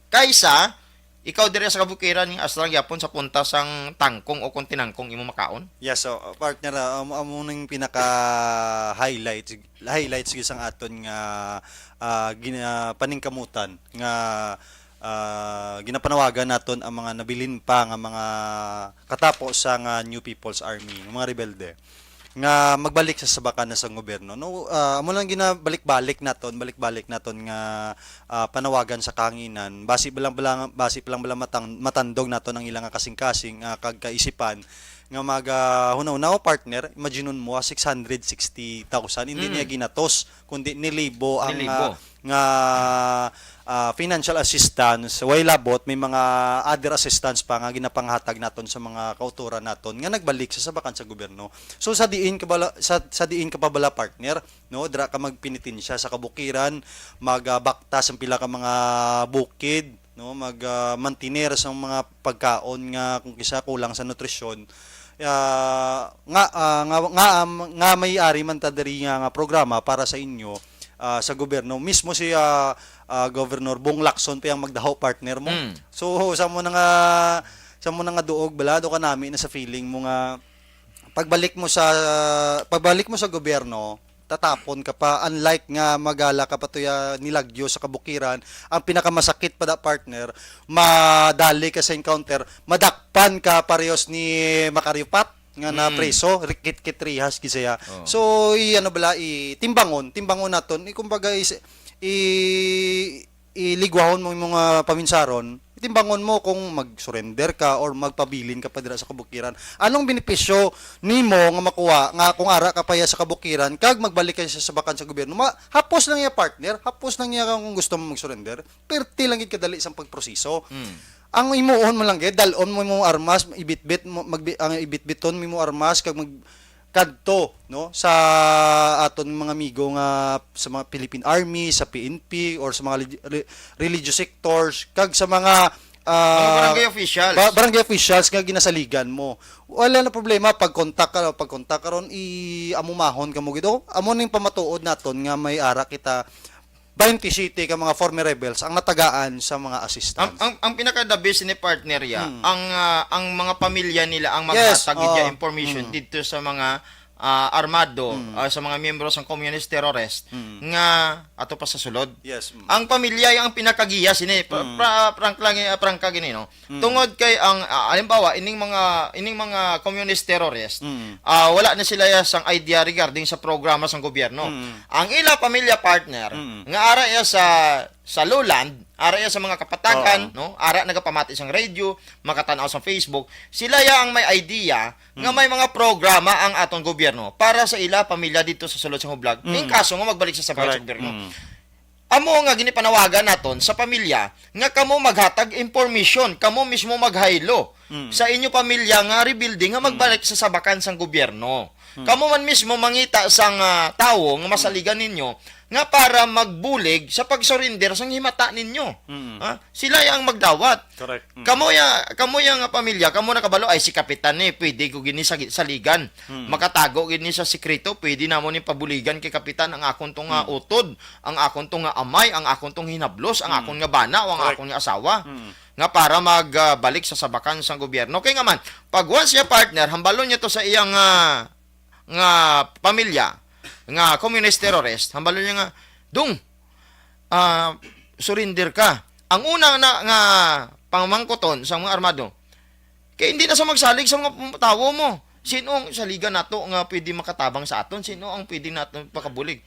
Kaysa Ikaw diri sa kabukiran nga aslang gyapon sa punta sang tangkong o kung tinangkong imo makaon? Yes, so, uh, partner, ah, amo, amo ning pinaka-highlight, highlight sige sang aton nga, ah, gina-, paningkamutan nga, ah, ginapanawagan naton ang mga nabilin pa nga mga katapo sa nga New People's Army, nga mga rebelde, nga magbalik sa sabakan na sang gobyerno. No, ah, amo lang ginabalik-balik naton, balik-balik naton nga, ah, panawagan sa kahanginan. Basi pa lang, bala-, basi pa lang bala matang-, matandog naton ang ilang kasing-kasing, ah, kag kaisipan nga mag, ah, hunaw-hunaw, partner, imagine mo, ah, six hundred sixty thousand, hindi Mm. niya ginatos, kundi nilibo ang, Nilibo. ah, nga, ah, financial assistance, way labot, may mga other assistance pa nga ginapanghatag naton sa mga kauturan naton nga nagbalik sa sabakan sa gobyerno. So, sa diin ka bala, sa, sa diin ka pa bala, partner, no, dira ka magpenitensya sa kabukiran, mag, ah, baktas ang pila ka mga bukid, no, mag, ah, mantener sa mga pagkaon nga kung kisa kulang sa nutrisyon. Ah, nga, ah, nga, nga, nga may ari man ta diri nga, nga programa para sa inyo, ah, sa gobyerno. Mismo si, ah, ah, Governor Bong Lacson pa ang magdaho, partner mo. Mm. So, sa mo na nga, sa mo na nga duog, balado ka nami na sa feeling mo nga pagbalik mo sa, pagbalik mo sa gobyerno, tatapon ka pa, unlike nga magala ka pa tuya nilagyo sa kabukiran, ang pinakamasakit pa da, partner, madali ka sa encounter, madakpan ka parehas ni Macario Pat nga na Mm. preso, rikit-kit rihas gisaya. Oh. So, i-, ano bala, i-, timbangon, timbangon naton, i-, kumbaga, is-, i-, iligwahon mo yung mga paminsaron, timbangon mo kung mag-surrender ka or magpabilin ka pa dira sa kabukiran. Anong benepisyo nimo nga makuha nga kung ara ka pa ya sa kabukiran kag magbalik ka sa sabakan sa gobyerno? Ma-, hapos lang ya, partner, hapos lang ya kung gusto mo mag-surrender. Perti lang gid kadali sang pagproseso. Mm. Ang imuon mo lang gid, dal-on mo imong armas, ibitbit mo, magbi-, ang ibitbiton mo imong armas kag mag-, kadto, no, sa aton mga amigo nga sa mga Philippine Army, sa P N P, or sa mga relig-, re-, religious sectors, kag sa mga, Mga ah, barangay officials. ba-, barangay officials nga ginasaligan mo. Wala na problema pag-contact ka, pag-contact karon, i-amumahon ka mo gid. O, amo ning pamatuod naton nga may ara kita twenty-seven ka mga former rebels ang natagaan sa mga assistance. Ang, ang, ang pinaka-the best ni partner ya, Mm. ang, ah, ang mga pamilya nila ang Yes, maghatag gid ya oo. information Mm. didto sa mga, ah, armado, Mm. ah, sa mga miyembro sang communist terrorist Mm. nga ato pa sa sulod. Yes, mm. Ang pamilya ya ang pinakagiya sini. Pra-, Mm. pra-, prank lang, eh, prank ka gini, no? Mm. Tungod kay ang, ah, halimbawa, ining mga, ining mga communist terrorist, Mm. ah, wala na sila ya sang idea regarding sa programa sang gobyerno. Mm. Ang ila pamilya partner, Mm. nga ara ya sa, sa lowland, ara ya sa mga kapatagan, Oo. no? Ara nagapamati sang radio, makatan-aw sang Facebook, sila ya ang may idea nga Mm. may mga programa ang aton gobyerno para sa ila pamilya dito sa sulod sang hublag. Mm. In kaso nga magbalik sa sabakan sa Correct. gobyerno. Mm. Amo nga ginipanawagan naton sa pamilya nga kamo maghatag information, kamo mismo maghaylo Mm. sa inyo pamilya nga rebuilding nga Mm. magbalik sa sabakan sang gobyerno. Mm. Kamo man mismo mangita sang, ah, tawo nga masaligan ninyo nga para magbulig sa pag-surrender sang himata ninyo. Mm. Ha? Sila ya ang magdawat. Correct. Mm. Kamo ya, kamo ya nga pamilya, kamo nakabalo, "Ay, si Kapitan ni, pwede ko gini sa, saligan. Mm. Makatago gini sa sikreto, pwede namo ni pabuligan kay Kapitan ang akon to nga Mm. utod." Ang akon to nga amay, ang akon tong hinablos, ang Mm. akon nga bana, o ang Correct. akon nga asawa, Mm. nga para mag, ah, balik sa sabakan sang gobyerno. Kay nga man, pag once niya partner, hambalon niya to sa iyang, ah, nga pamilya, nga communist terrorist, hambalon niya nga, "Dong, ah, surrender ka." Ang una na nga pamangkuton sa mga armado, kay hindi na sa magsalig sa mga tawo mo. Sino ang saligan nato nga pwede makatabang sa aton? Sino ang pwede nato pakabulig?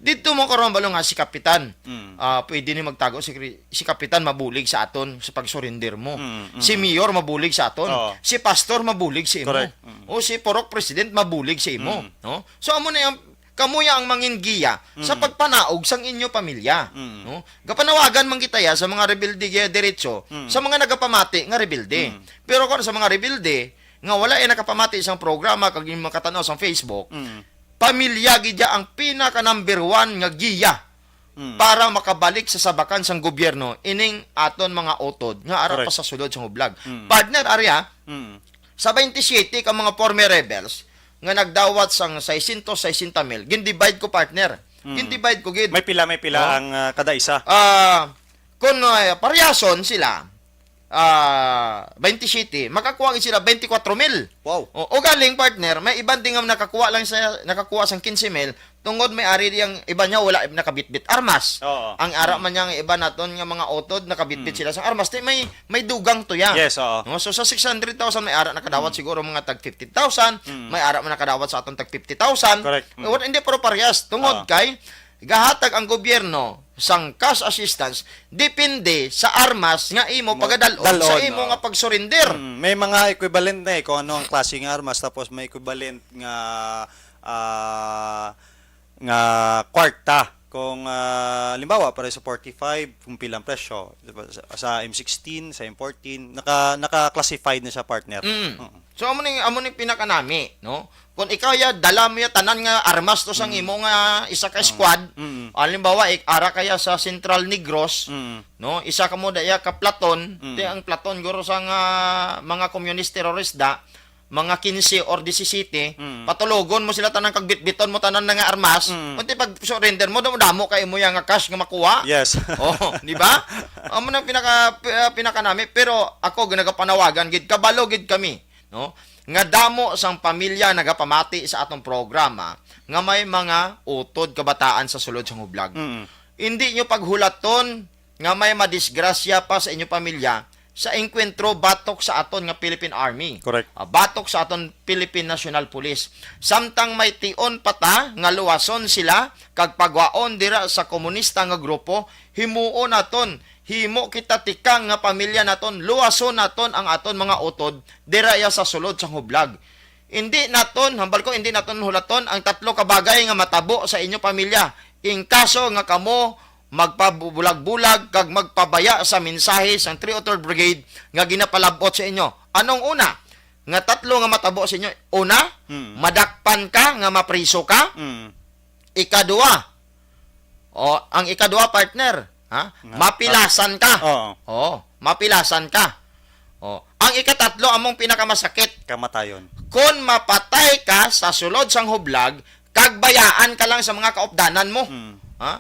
Dito mo karon balo nga si Kapitan, Mm. ah, pwede ni magtago si Kri-, si Kapitan mabulig sa aton sa pag-surrender mo. Mm, mm. Si Mayor mabulig sa aton. Oo. Si Pastor mabulig sa imo. Correct. Mm. O si Purok President mabulig sa imo, Mm. no? So, amo na yung, kamo ya ang mangin giya sa Mm. pagpanaog sang inyo pamilya, Mm. no? Gapanawagan man kita ya sa mga rebelde giya diretso, Mm. sa mga nagapamati nga rebelde. Mm. Pero kung sa mga rebelde nga wala ya nakapamati sang programa kag yung makatanaw sang Facebook, Mm. pamilya gid ya ang pinaka number one nga giya Mm. para makabalik sa sabakan sang gobyerno ining aton mga utod nga ara Correct. pa sa sulod sang hublag. Mm. Partner, ari, ha, Mm. sa twenty-seven ka mga former rebels nga nagdawat sang seiscientos sesenta mil, gin-divide ko, partner. Mm. Gin-divide ko gid. May pila, may pila No? ang, ah, kada isa? Ah, kung, ah, paryason sila, ah, twenty-seven, makakuha gid sila twenty-four mil. Wow. O, o galing, partner, may iban din nga nakakuha lang sa, nakakuha sang quince mil, tungod may ari diyang iba niya wala nakabitbit armas. Oo. Ang ara Mm. man niya nga iba naton nga mga utod, nakabitbit Mm. sila sa armas. Di may, may dugang to ya. Yes, oo. No? So, sa six hundred thousand, may ara nakadawat Mm. siguro mga tag fifty thousand, Mm. may ara man nakadawat sa aton tag fifty thousand. Correct. Mm. What, hindi pero parehas. Tungod Oo. kay, gahatag ang gobyerno sang cash assistance depende sa armas nga imo Mo-, pagadal-on sa dalon, imo oo. nga pag-surrender. Mm, may mga equivalent na eh, kung ano ang klase nga armas, tapos may equivalent nga, ah, nga kwarta. Kung, ah, halimbawa, para sa forty-five, kung pilang presyo, sa, sa M sixteen, sa M fourteen, naka, naka-classified na siya, partner. Mm. Mm. So, amo ni, amo ni pinakanami, no? Kung ikaw ya, dala mo ya tanan nga armas to sang Mm. imo nga isa ka Mm. squad. Mm. Halimbawa, ik-, ara kaya sa Central Negros, Mm. no? Isa ka mo daya ka platon, Mm. ti ang platon guro sa nga mga communist terrorist da, mga quince or disisete, Mm. patulogon mo sila tanan kag bitbiton mo tanan na nga armas. Mm. Kunti pag surrender mo, damo-damo kay imo ya nga cash nga makuha. Yes. Oh, di ba? Amo nang pinaka pi-, ah, pinakanami, pero ako ginagapanawagan gid, kabalo gid kami, no? Nga damo sang pamilya nagapamati sa atong programa nga may mga utod kabataan sa sulod sang hublag. Mm. Hindi nyo paghulaton nga may madisgrasya pa sa inyo pamilya sa engkwentro batok sa aton nga Philippine Army. Correct. Ah, batok sa aton Philippine National Police. Samtang may tion pa ta nga luwason sila kag pagwaon dira sa komunista nga grupo, himuon naton, himo kita tikang nga pamilya naton, luwason naton ang aton mga utod dira ya sa sulod sang hublag. Hindi naton, hambal ko, hindi naton hulaton ang tatlo ka bagay nga matabo sa inyo pamilya. In kaso nga kamo magpabulag-bulag kag magpabaya sa mensahe sang three oh third Brigade nga ginapalab-ot sa inyo. Anong una? Nga tatlo nga matabo sa inyo. Una, Mm. madakpan ka nga mapriso ka. Mm. Ikaduha, o, ang ikaduha, partner, ha? Nga, mapilasan ka. Oo. Oo, mapilasan ka. O, ang ikatatlo, among pinakamasakit. Kamatayon. Kon mapatay ka sa sulod sang hublag, kag bayaan ka lang sa mga kaupdanan mo. Mm. Ha?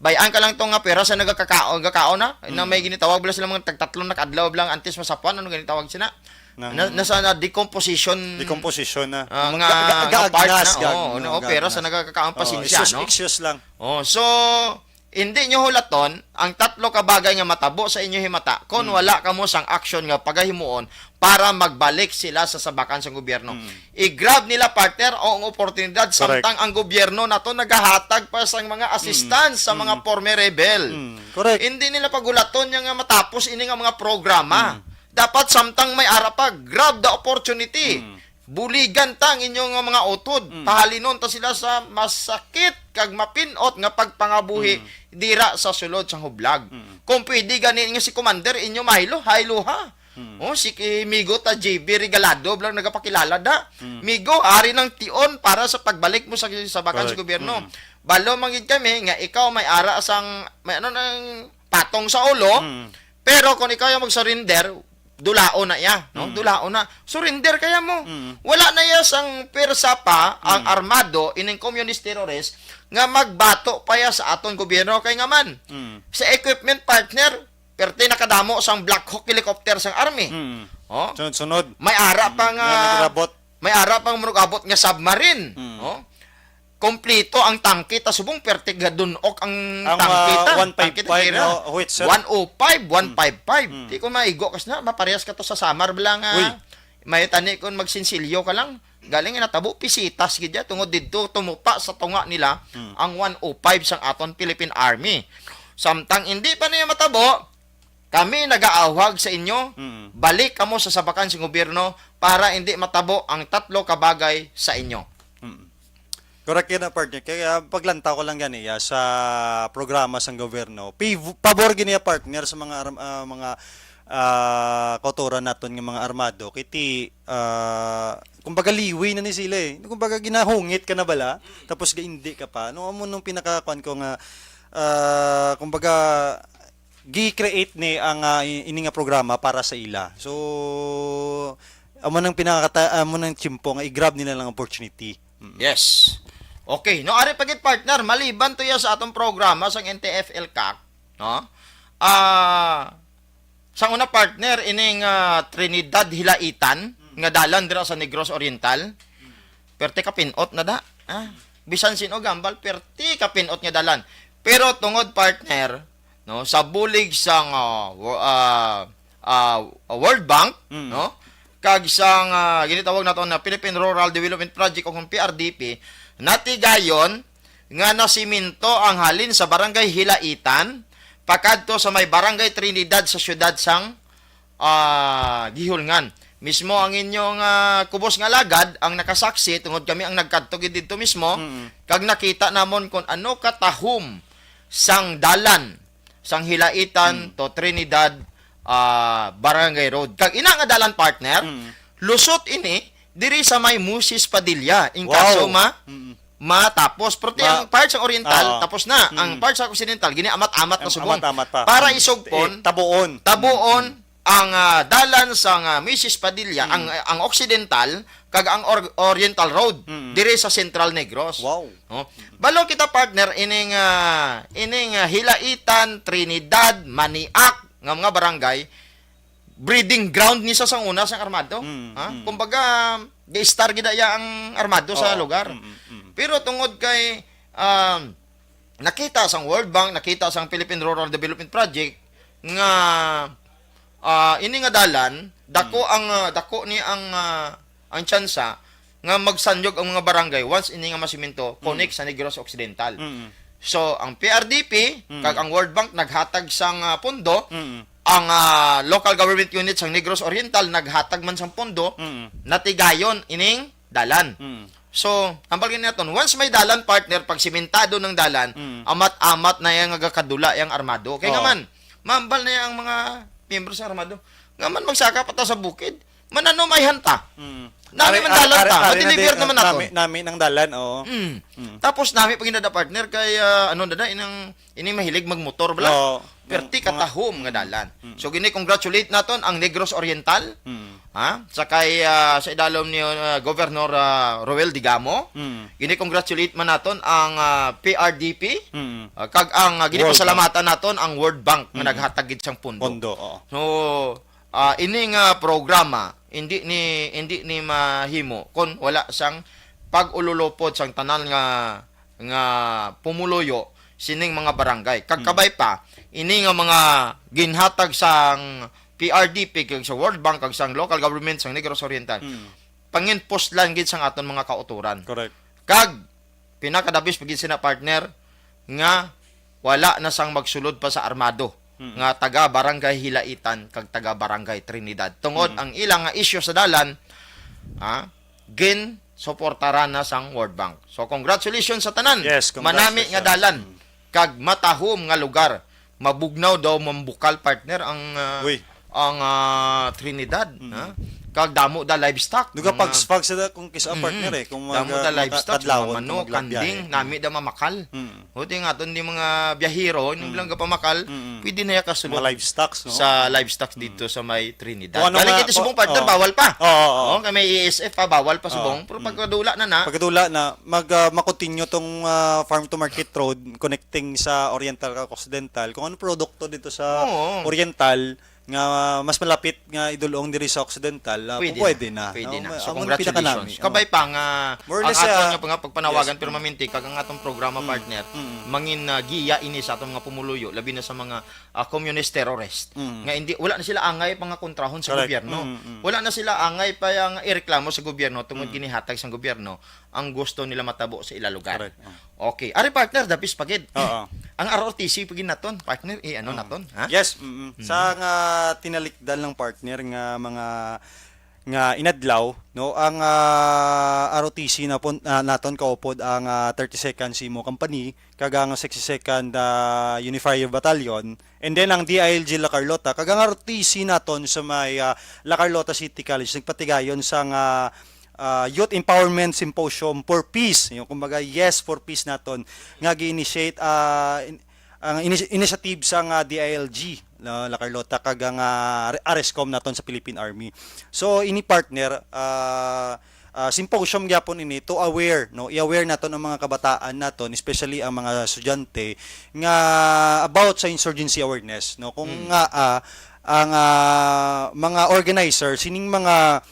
Bayaan ka lang to nga pera sa nagakakaon, gakaon na, na Mm. may ginitawag bala sila mga tagtatlo na kadlaw lang antes masapuan, ano ginitawag sina? Nang Na, nasa na decomposition, Decomposition na. ah, Mga nga, ga-, ga-, nga part gaagnas, na, gag-, oo, no, no, gag-, pera sa gaagnas. Nagakakaon, Oo, pasensya, excuse, no? Excuse lang. Oh, so, hindi nyo hulaton ang tatlo ka bagay nga matabo sa inyo himata kon Mm. wala kamo sang aksyon nga pagahimuon para magbalik sila sa sabakan sang gobyerno. Mm. I-grab nila, partner, ang oportunidad Correct. samtang ang gobyerno nato nagahatag pa sang mga assistance Mm. sa mga Mm. former rebel. Mm. Correct. Hindi nila pagulaton niya nga matapos ini nga mga programa. Mm. Dapat samtang may ara pa, grab the opportunity. Mm. Buligan ta ang inyo nga mga utod. Mm. Pahalinon ta sila sa masakit kag mapin-ot nga pagpangabuhi Mm. dira sa sulod sang hublag. Mm. Kung pwede gani nga si Commander inyo mahilo, haylo ha. Mm. Oh, si ki-, migo ta J B Regalado lang nagapakilala da. Mm. Migo, ari ng tion para sa pagbalik mo sa, sa bakan sa Correct. gobyerno. Mm. Balo man gid kami nga ikaw may ara sang, may ano nang patong sa ulo, Mm. pero kung ikaw yung mag-surrender, dulaon na iya, no? Mm. Dulaon na. Surrender kaya mo. Mm. Wala na iya sang pwersa pa ang Mm. armado, ining communist terrorist, nga magbato pa iya sa aton gobyerno kay nga man. Mm. Sa equipment, partner, perte nakadamo sang Black Hawk helicopter sang army. Mm. Oh? Sunod-sunod. May ara pa Mm. nga Nga nagrabot. May ara pang manugabot nga submarine. Mm. Oh? Kompleto ang tangke ta subong, perte gadunok ang Ang, tangke ah, ta. one five five, Tangke ta, no, howitzer. One oh five, Mm. one five five. Mm. Di ko maigo kas na, maparehas ka to sa Samar bala nga. Uy. May tani kon magsinsilyo ka lang. Galing nga natabo, pisitas gid ya. Tungod didto, tumupa sa tunga nila Mm. ang one oh five sang aton Philippine Army. Samtang hindi pa niya matabo, kami nagaawhag sa inyo, Mm. balik kamo sa sabakan sa gobyerno para hindi matabo ang tatlo ka bagay sa inyo. Mm. Correct yun, partner. Kaya paglantaw ko lang gani, ah, sa programa sang gobyerno, piv-, pabor gini, partner, sa mga arm-, ah, mga, ah, kautoran naton nga mga armado. Kiti, ah, kumbaga, liwi na ni sila eh. Kumbaga, ginahungit ka na bala, tapos gaindi ka pa. No, amo nung pinakakuan ko nga, ah, kumbaga, gi-create ni ang, ah, i-, ini nga programa para sa ila. So, amo nang pinakata-, amo nang tiyempo nga i-grab nila ang opportunity. Mm. Yes. Okay. No, ari pa gid, partner, maliban to ya sa atong programa sang N T F L CAC, no? Ah, Sa una, partner, ining, ah, Trinidad Hilaitan nga dalan dira sa Negros Oriental. Perti ka pinot na da. Ah, bisan sino gambal, perti ka pinot nga dalan. Pero tungod, partner, no, sa bulig sang, ah, wo-, ah, ah, World Bank, Mm. no, kag sang, ah, ginitawag nato na Philippine Rural Development Project o kung P R D P, natigayon nga nasiminto ang halin sa Barangay Hilaitan pakadto sa may Barangay Trinidad sa siyudad sang, ah, Guihulngan. Mismo ang inyong, ah, kubos nga alagad ang nakasaksi, tungod kami ang nagkadto gid didto mismo, Mm. kag nakita namon kung ano katahom sang dalan sang Hilaitan Mm. to Trinidad, ah, Barangay Road. Kag ina nga dalan, partner, Mm. lusot ini diri sa may Moses Padilla. In Wow. kaso ma-, Mm. matapos. Pero Ma-, ang part sa Oriental, oo. tapos na. Ang Mm. part sa Occidental, gini amat-amat na Am-, subong. amat-amat pa. Para Mm. isugpon, Eh, tabuon. tabuon Mm. ang, ah, dalan sa nga Moses Padilla, Mm. ang, ang Occidental, kag ang Or-, Oriental Road, Mm. diri sa Central Negros. Wow. No? Balo kita, partner, ining, ah, ining, ah, Hilaitan, Trinidad, Maniak, nga mga barangay, breeding ground ni sa sang una sang armado. Mm, Ha? mm. Kumbaga, ga-star gid iya ang armado sa Oo. lugar. Mm, mm, mm. Pero tungod kay, um, nakita sang World Bank, nakita sang Philippine Rural Development Project nga, ah, ini nga dalan, dako Mm. ang, ah, dako ni ang, ah, ang tsansa nga magsanyog ang mga barangay once ini nga masimento, Mm. connect sa Negros Occidental. Mm. So, ang P R D P Mm. kag ang World Bank naghatag sang, ah, pondo, Mm. ang, ah, local government unit sang Negros Oriental naghatag man sang pondo, Mm. natigayon ining dalan. Mm. So, hambal gani naton, once may dalan, partner, pag simentado ng dalan, Mm. amat-amat na yang nagakadula yang armado. Kay Oo. nga man, mambal na yang mga miyembro sa armado. Nga man magsaka pa ta sa bukid, mananumay hanta. Mm. Nami Ari, man ari, dalan ari, ta, ari na madeliver di, naman nato. nami, nami ng dalan, oo. Mm. Mm. Tapos nami pag inada, partner, kay, ah, ano na da, inang, ini mahilig magmotor, bala? Oo. Perti Mga, katahom nga dalan. Mm. So, gini-congratulate naton ang Negros Oriental, Mm. ha? Sa kay, ah, sa idalom ni, ah, Governor, ah, Roel Digamo. Mm. Gini-congratulate man naton ang, ah, P R D P, Mm. ah, kag ang, ah, World ginipasalamatan naton ang World Bank nga Mm. naghatag gid sang pundo. Pondo, oo. So, ah, ini nga programa, hindi ni, hindi ni mahimo kon wala sang pag-ululupod sang tanan nga, nga pumuluyo sining mga barangay. Kag Mm. kabay pa, ini nga mga ginhatag sang P R D P, kag sa World Bank, kag sang local government sang Negros Oriental, Mm. panginpos lang gid sang aton mga kautoran. Correct. Kag pinakadabis pa gid sina, partner, nga wala na sang magsulod pa sa armado Mm. nga taga Barangay Hilaitan kag taga Barangay Trinidad. Tungod Mm. ang ilang nga isyu sa dalan, ha, ginsuportaran na sang World Bank. So, congratulations sa tanan. Yes, Manami congratulations. nga dalan Mm. kag matahom nga lugar. Mabugnaw daw, mambukal, partner, ang, ah, Uy. ang, ah, Trinidad, Mm. ha? Kag damo da livestock. Duga Ang, pag, ah, pag sila kung kisa Mm. partner eh, kung Damo mag-, da livestock, kadlawon, mga manok, kung maglabyahe. kanding, Mm. nami da mamakal. Mm. Buti nga, aton di mga biyahero, hindi Mm. lang gapamakal, Mm. pwede na ya kasulod Mga livestock, no? sa livestock Mm. dito sa may Trinidad. Kung ano Galing nga, kay ti subong, o-, partner, oo. bawal pa. Oo, oo. Oo, kay may E S F pa, bawal pa Oo. subong. Pero Mm. pagkadula na na, Pagkadula na, mag, ah, makontinue tong, ah, farm to market road connecting sa Oriental kag Occidental. Kung ano produkto dito sa Oo. Oriental nga mas malapit nga idulong diri sa Occidental, ah, Pwede pwede na. na. Pwede Oo, na. ma-, So, amo ang congratulations. pinakanami. Oo. Kabay pa nga More or ang less, aton ah, nga pag-, pagpanawagan, yes. pero maminti kag ang atong programa, Mm. partner, Mm. mangin, ah, giya ini sa atong mga pumuluyo, labi na sa mga, ah, communist terrorist. Mm. Nga hindi, wala na sila angay pa nga kontrahon sa Correct. gobyerno. Mm, mm. Wala na sila angay pa nga ireklamo sa gobyerno tungod Mm. ginihatag sa gobyerno ang gusto nila matabo sa ila lugar. Correct. Oh. Okay. Ari, partner, dapis pa gid. Oo. Ang R O T C pa gid naton, partner, eh, ano Oo. naton, ha? Yes, mm-mm. Mm. Sa nga tinalikdan lang, partner, nga mga nga inadlaw, no, ang, ah, R O T C na pon-, ah, naton kaupod ang, ah, thirty-second Simo Company kag ang sixty-second, ah, Unifier Battalion, and then ang D I L G La Carlota kag ang R O T C naton sa may, ah, La Carlota City College nagpatigayon sa nga, ah, Youth Empowerment Symposium for Peace. Yung, kumbaga, Yes for Peace naton nga gi-initiate, ah, in-, ang ini-, initiative sa nga D I L G, no, La Carlota, kag ang, ah, Re-, Arescom naton sa Philippine Army. So, ini, partner, ah, ah, symposium gyapon ini to aware, no, i-aware naton ang mga kabataan naton, especially ang mga estudyante, nga about sa insurgency awareness, no, kung Mm. nga, ah, ang, ah, mga organizer sining mga,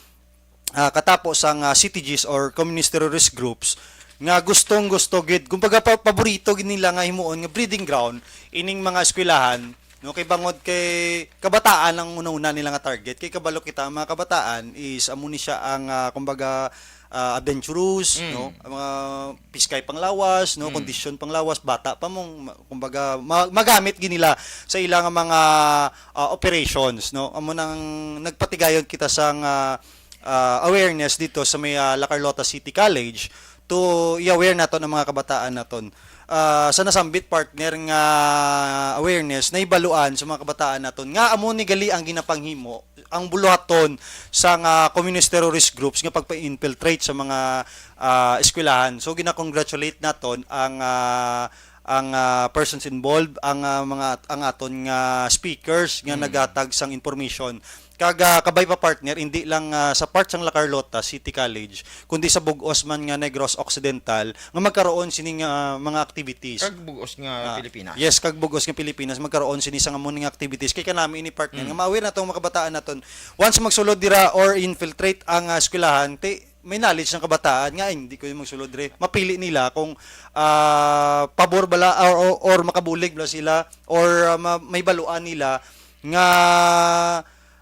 ah, katapo sang, ah, C T Gs or communist terrorist groups nga gustong-gusto gid, kumbaga, pa-, paborito gid nila nga himuon nga breeding ground ining mga eskwelahan, no? Kay bangod kay kabataan ang una-una nila nga target. Kay kabalo kita, ang mga kabataan is amo ni siya ang, ah, kumbaga, ah, adventurous, Mm. no? Ang mga piskay panglawas, no? Mm. Kondisyon panglawas, bata pa mo, ma-, kumbaga, ma-, magamit gid nila sa ilang mga, ah, operations, no? Amo nang nagpatigayon kita sang, ah, ah, awareness dito sa may, ah, La Carlota City College to i-aware naton ang mga kabataan naton. Ah, sa nasambit, partner, nga awareness, nahibaluan sa mga kabataan naton nga amo ni gali ang ginapanghimo, ang buluhaton sa nga communist terrorist groups nga pagpa-infiltrate sa mga, ah, eskwelahan. So, gina-congratulate naton ang, ah, ang, ah, persons involved, ang, ah, mga, ang aton nga speakers nga Mm. naghatag sang information. Kag, ah, kabay pa, partner, hindi lang, ah, sa part sang La Carlota City College, kundi sa bug-os man nga Negros Occidental nga magkaroon sining, ah, mga activities. Kag bug-os nga Ah, Pilipinas. yes, kag bug-os nga Pilipinas, magkaroon sini sang amo nga activities. Kay kanami ini, partner, Mm. nga ma-aware naton mga kabataan naton. Once magsulod dira or infiltrate ang, ah, eskwelahan, ti may knowledge ng kabataan nga, "Ay, hindi ko yung magsulod diri." Mapili nila kung, ah, pabor bala or, or, or makabulig bala sila or, ah, ma-, may baluan nila nga,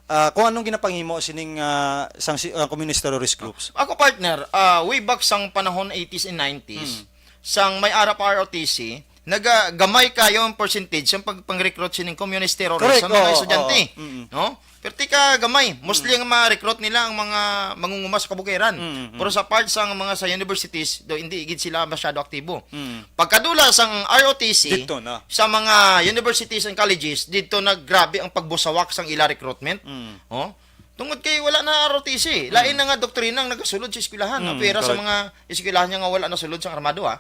ah, kung anong ginapanghimo sining, ah, sang si-, ah, communist terrorist groups. Ako, partner, ah, way back sang panahon eighties and nineties, Hmm. sang may ara pa R O T C, naga-, gamay kayo ang percentage sa pag-, pang-recruit sining communist terrorist Correct, sa mga oo, estudyante. oo. Mm-mm. No? Pero tika gamay, mostly Mm. ang ma-recruit nila ang mga mangunguma sa kabukiran. Mm-mm. Pero sa part sa mga sa universities, do hindi gid sila masyado aktibo. Mm. Pagkadula sang R O T C, Dito na. sa mga universities and colleges, dito na grabe ang pagbusawak sang ila recruitment. Mm. Oh? Tungod kay wala na R O T C. Lain Mm. na nga doktrina ang nagasulod sa eskwelahan. Mm, Ang pera sa correct. mga eskwelahan niya nga wala nasulod sang armado, ha.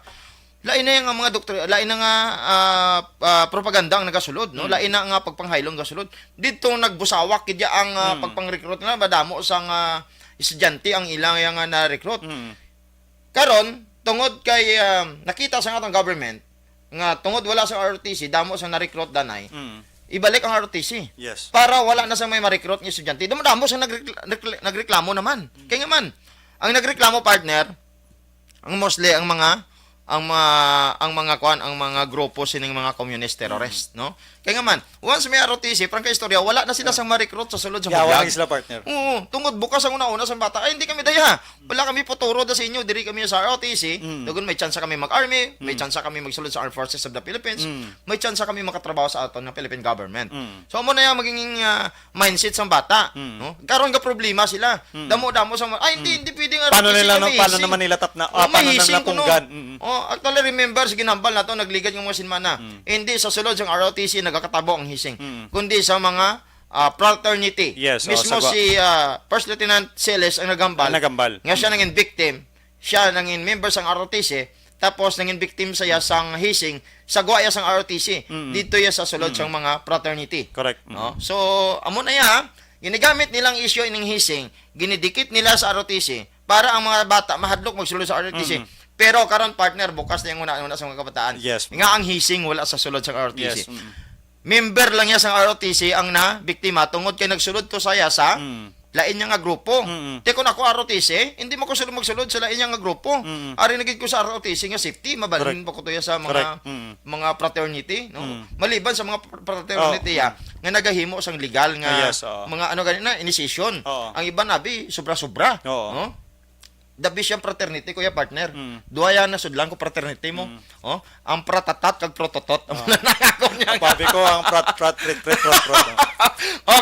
Lain na yang mga doktor, lain na nga, ah, ah, propaganda ang nagasulod, no? Mm. Lain na nga pagpanghaylong nagasulod. Dito nagbusawak gid ya ang, ah, Mm. pagpang-recruit nga madamo sang, ah, estudyante ang ilang yang, ah, na-recruit. Mm. Karon, tungod kay, ah, nakita sa atong government nga tungod wala sa R O T C, damo sa na-recruit danay, Mm. ibalik ang R O T C. Yes. Para wala na sa may ma-recruit nga estudyante. Damo-damo sa nagrekla-, nagrekla-, nagreklamo naman. Mm. Kaya nga man, ang nagreklamo, partner, ang mostly ang mga, ang mga, ang mga kuan, ang mga grupo sining mga communist terrorist, Mm. no? Kaya nga man, once may R O T C, parang kaistorya, wala na sila Ah. sang ma-recruit sa sulod sa Yawa budyag. na sila, partner. Oo, tungod bukas ang una-una sa bata, "Ay, hindi kami daya. Wala kami futuro da sa inyo, diri kami sa R O T C." Mm. Tugon, may tsansa kami mag-army, may Mm. tsansa kami magsulod sa Armed Forces of the Philippines, Mm. may tsansa kami makatrabaho sa aton nga Philippine government. Mm. So, amo na yung magiging, ah, mindset sang bata, Mm. no? Karon ga problema sila. Mm. Damo-damo sa mga, "Ay, hindi, Mm. hindi pwede nga Paano R O T C nila, kami, paano hissing." naman nila tapna-, Oh, ah, may paano nila hissing kuno. napunggan? Mm. Oh, actually, remember, sa ginhambal nato, nagligad nga mga sinmana. Mm. Hindi sa sulod sang R O T C nagakatabo ang hissing, Mm. kundi sa mga, ah, fraternity. Yes, oh, Mismo sa gwa- si, ah, First Lieutenant Celes ang naghambal Ang naghambal. nga siya Mm. nangin victim, siya nangin member sang R O T C, tapos nangin victim sa iya sang hissing, sa gwa iya sang R O T C. Mm. Dito iya sa sulod Mm. sang mga fraternity. Correct. Mm. No? So, amo na iya, ginigamit nilang issue ining hissing, ginidikit nila sa R O T C para ang mga bata mahadlok magsulod sa R O T C. Mm. Pero karon, partner, bukas na yung una-una sa mga kabataan. Yes. Nga ang hissing wala sa sulod sa R O T C. Yes. Mm. Member lang niya sa R O T C ang na biktima tungod kay nagsulod to saya sa Mm. lain niya nga grupo. Mm. Te, kung ako R O T C, hindi mo ko sulod magsulod sa lain niya nga grupo. Mm. Ari na gid ko sa R O T C nga safety, mabalhin Correct. pa ko to ya sa mga Correct. Mm. mga fraternity, no? Mm. Maliban sa mga fr-, fraternity, Oh, ya, mm. nga nagahimo sang legal nga Ah, yes, oo. mga ano gani na, initiation. Oo. Ang iban abi sobra-sobra, Oo. no? The best yang fraternity, kuya partner. Mm. Duha yan na sudlan ko fraternity mo. Mm. Oh, ang pratatat kag prototot. Oh. Ang nangako niya Ang nga. papi ko, ang prat, prat, prit, prit, prat, prat.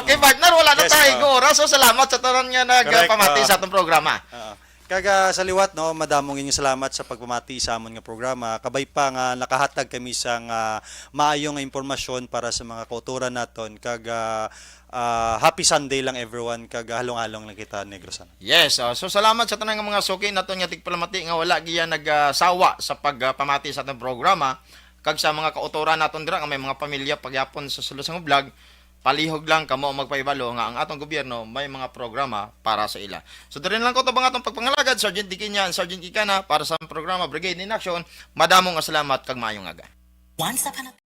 Okay, partner, wala na Yes, tayo ah. oras. So, salamat sa tanan nga nagpamati Correct, ah. sa atong programa. Ah. Kag, ah, sa liwat, no, madamo nga salamat sa pagpamati sa amon nga programa. Kabay pa nga nakahatag kami sa nga maayo nga impormasyon para sa mga kautoran naton. Kag, ah, ah, happy Sunday lang, everyone. Kag, ah, halong-halong lang kita, Negros. Yes, ah, so salamat sa tanan nga mga suki naton nga tigpalamati nga wala giya nagsawa sa pagpamati sa atong programa, kag sa mga kautoran naton dira nga may mga pamilya pagyapon sa sulod sang hublag, palihog lang kamo ang magpahibalo nga ang atong gobyerno may mga programa para sa ila. So, diri na lang ko tabang atong pagpangalagad, Sergeant Dikinya and Sergeant Kikana para sa programa Brigade in Action. Madamo nga salamat kag maayong aga. Once upon a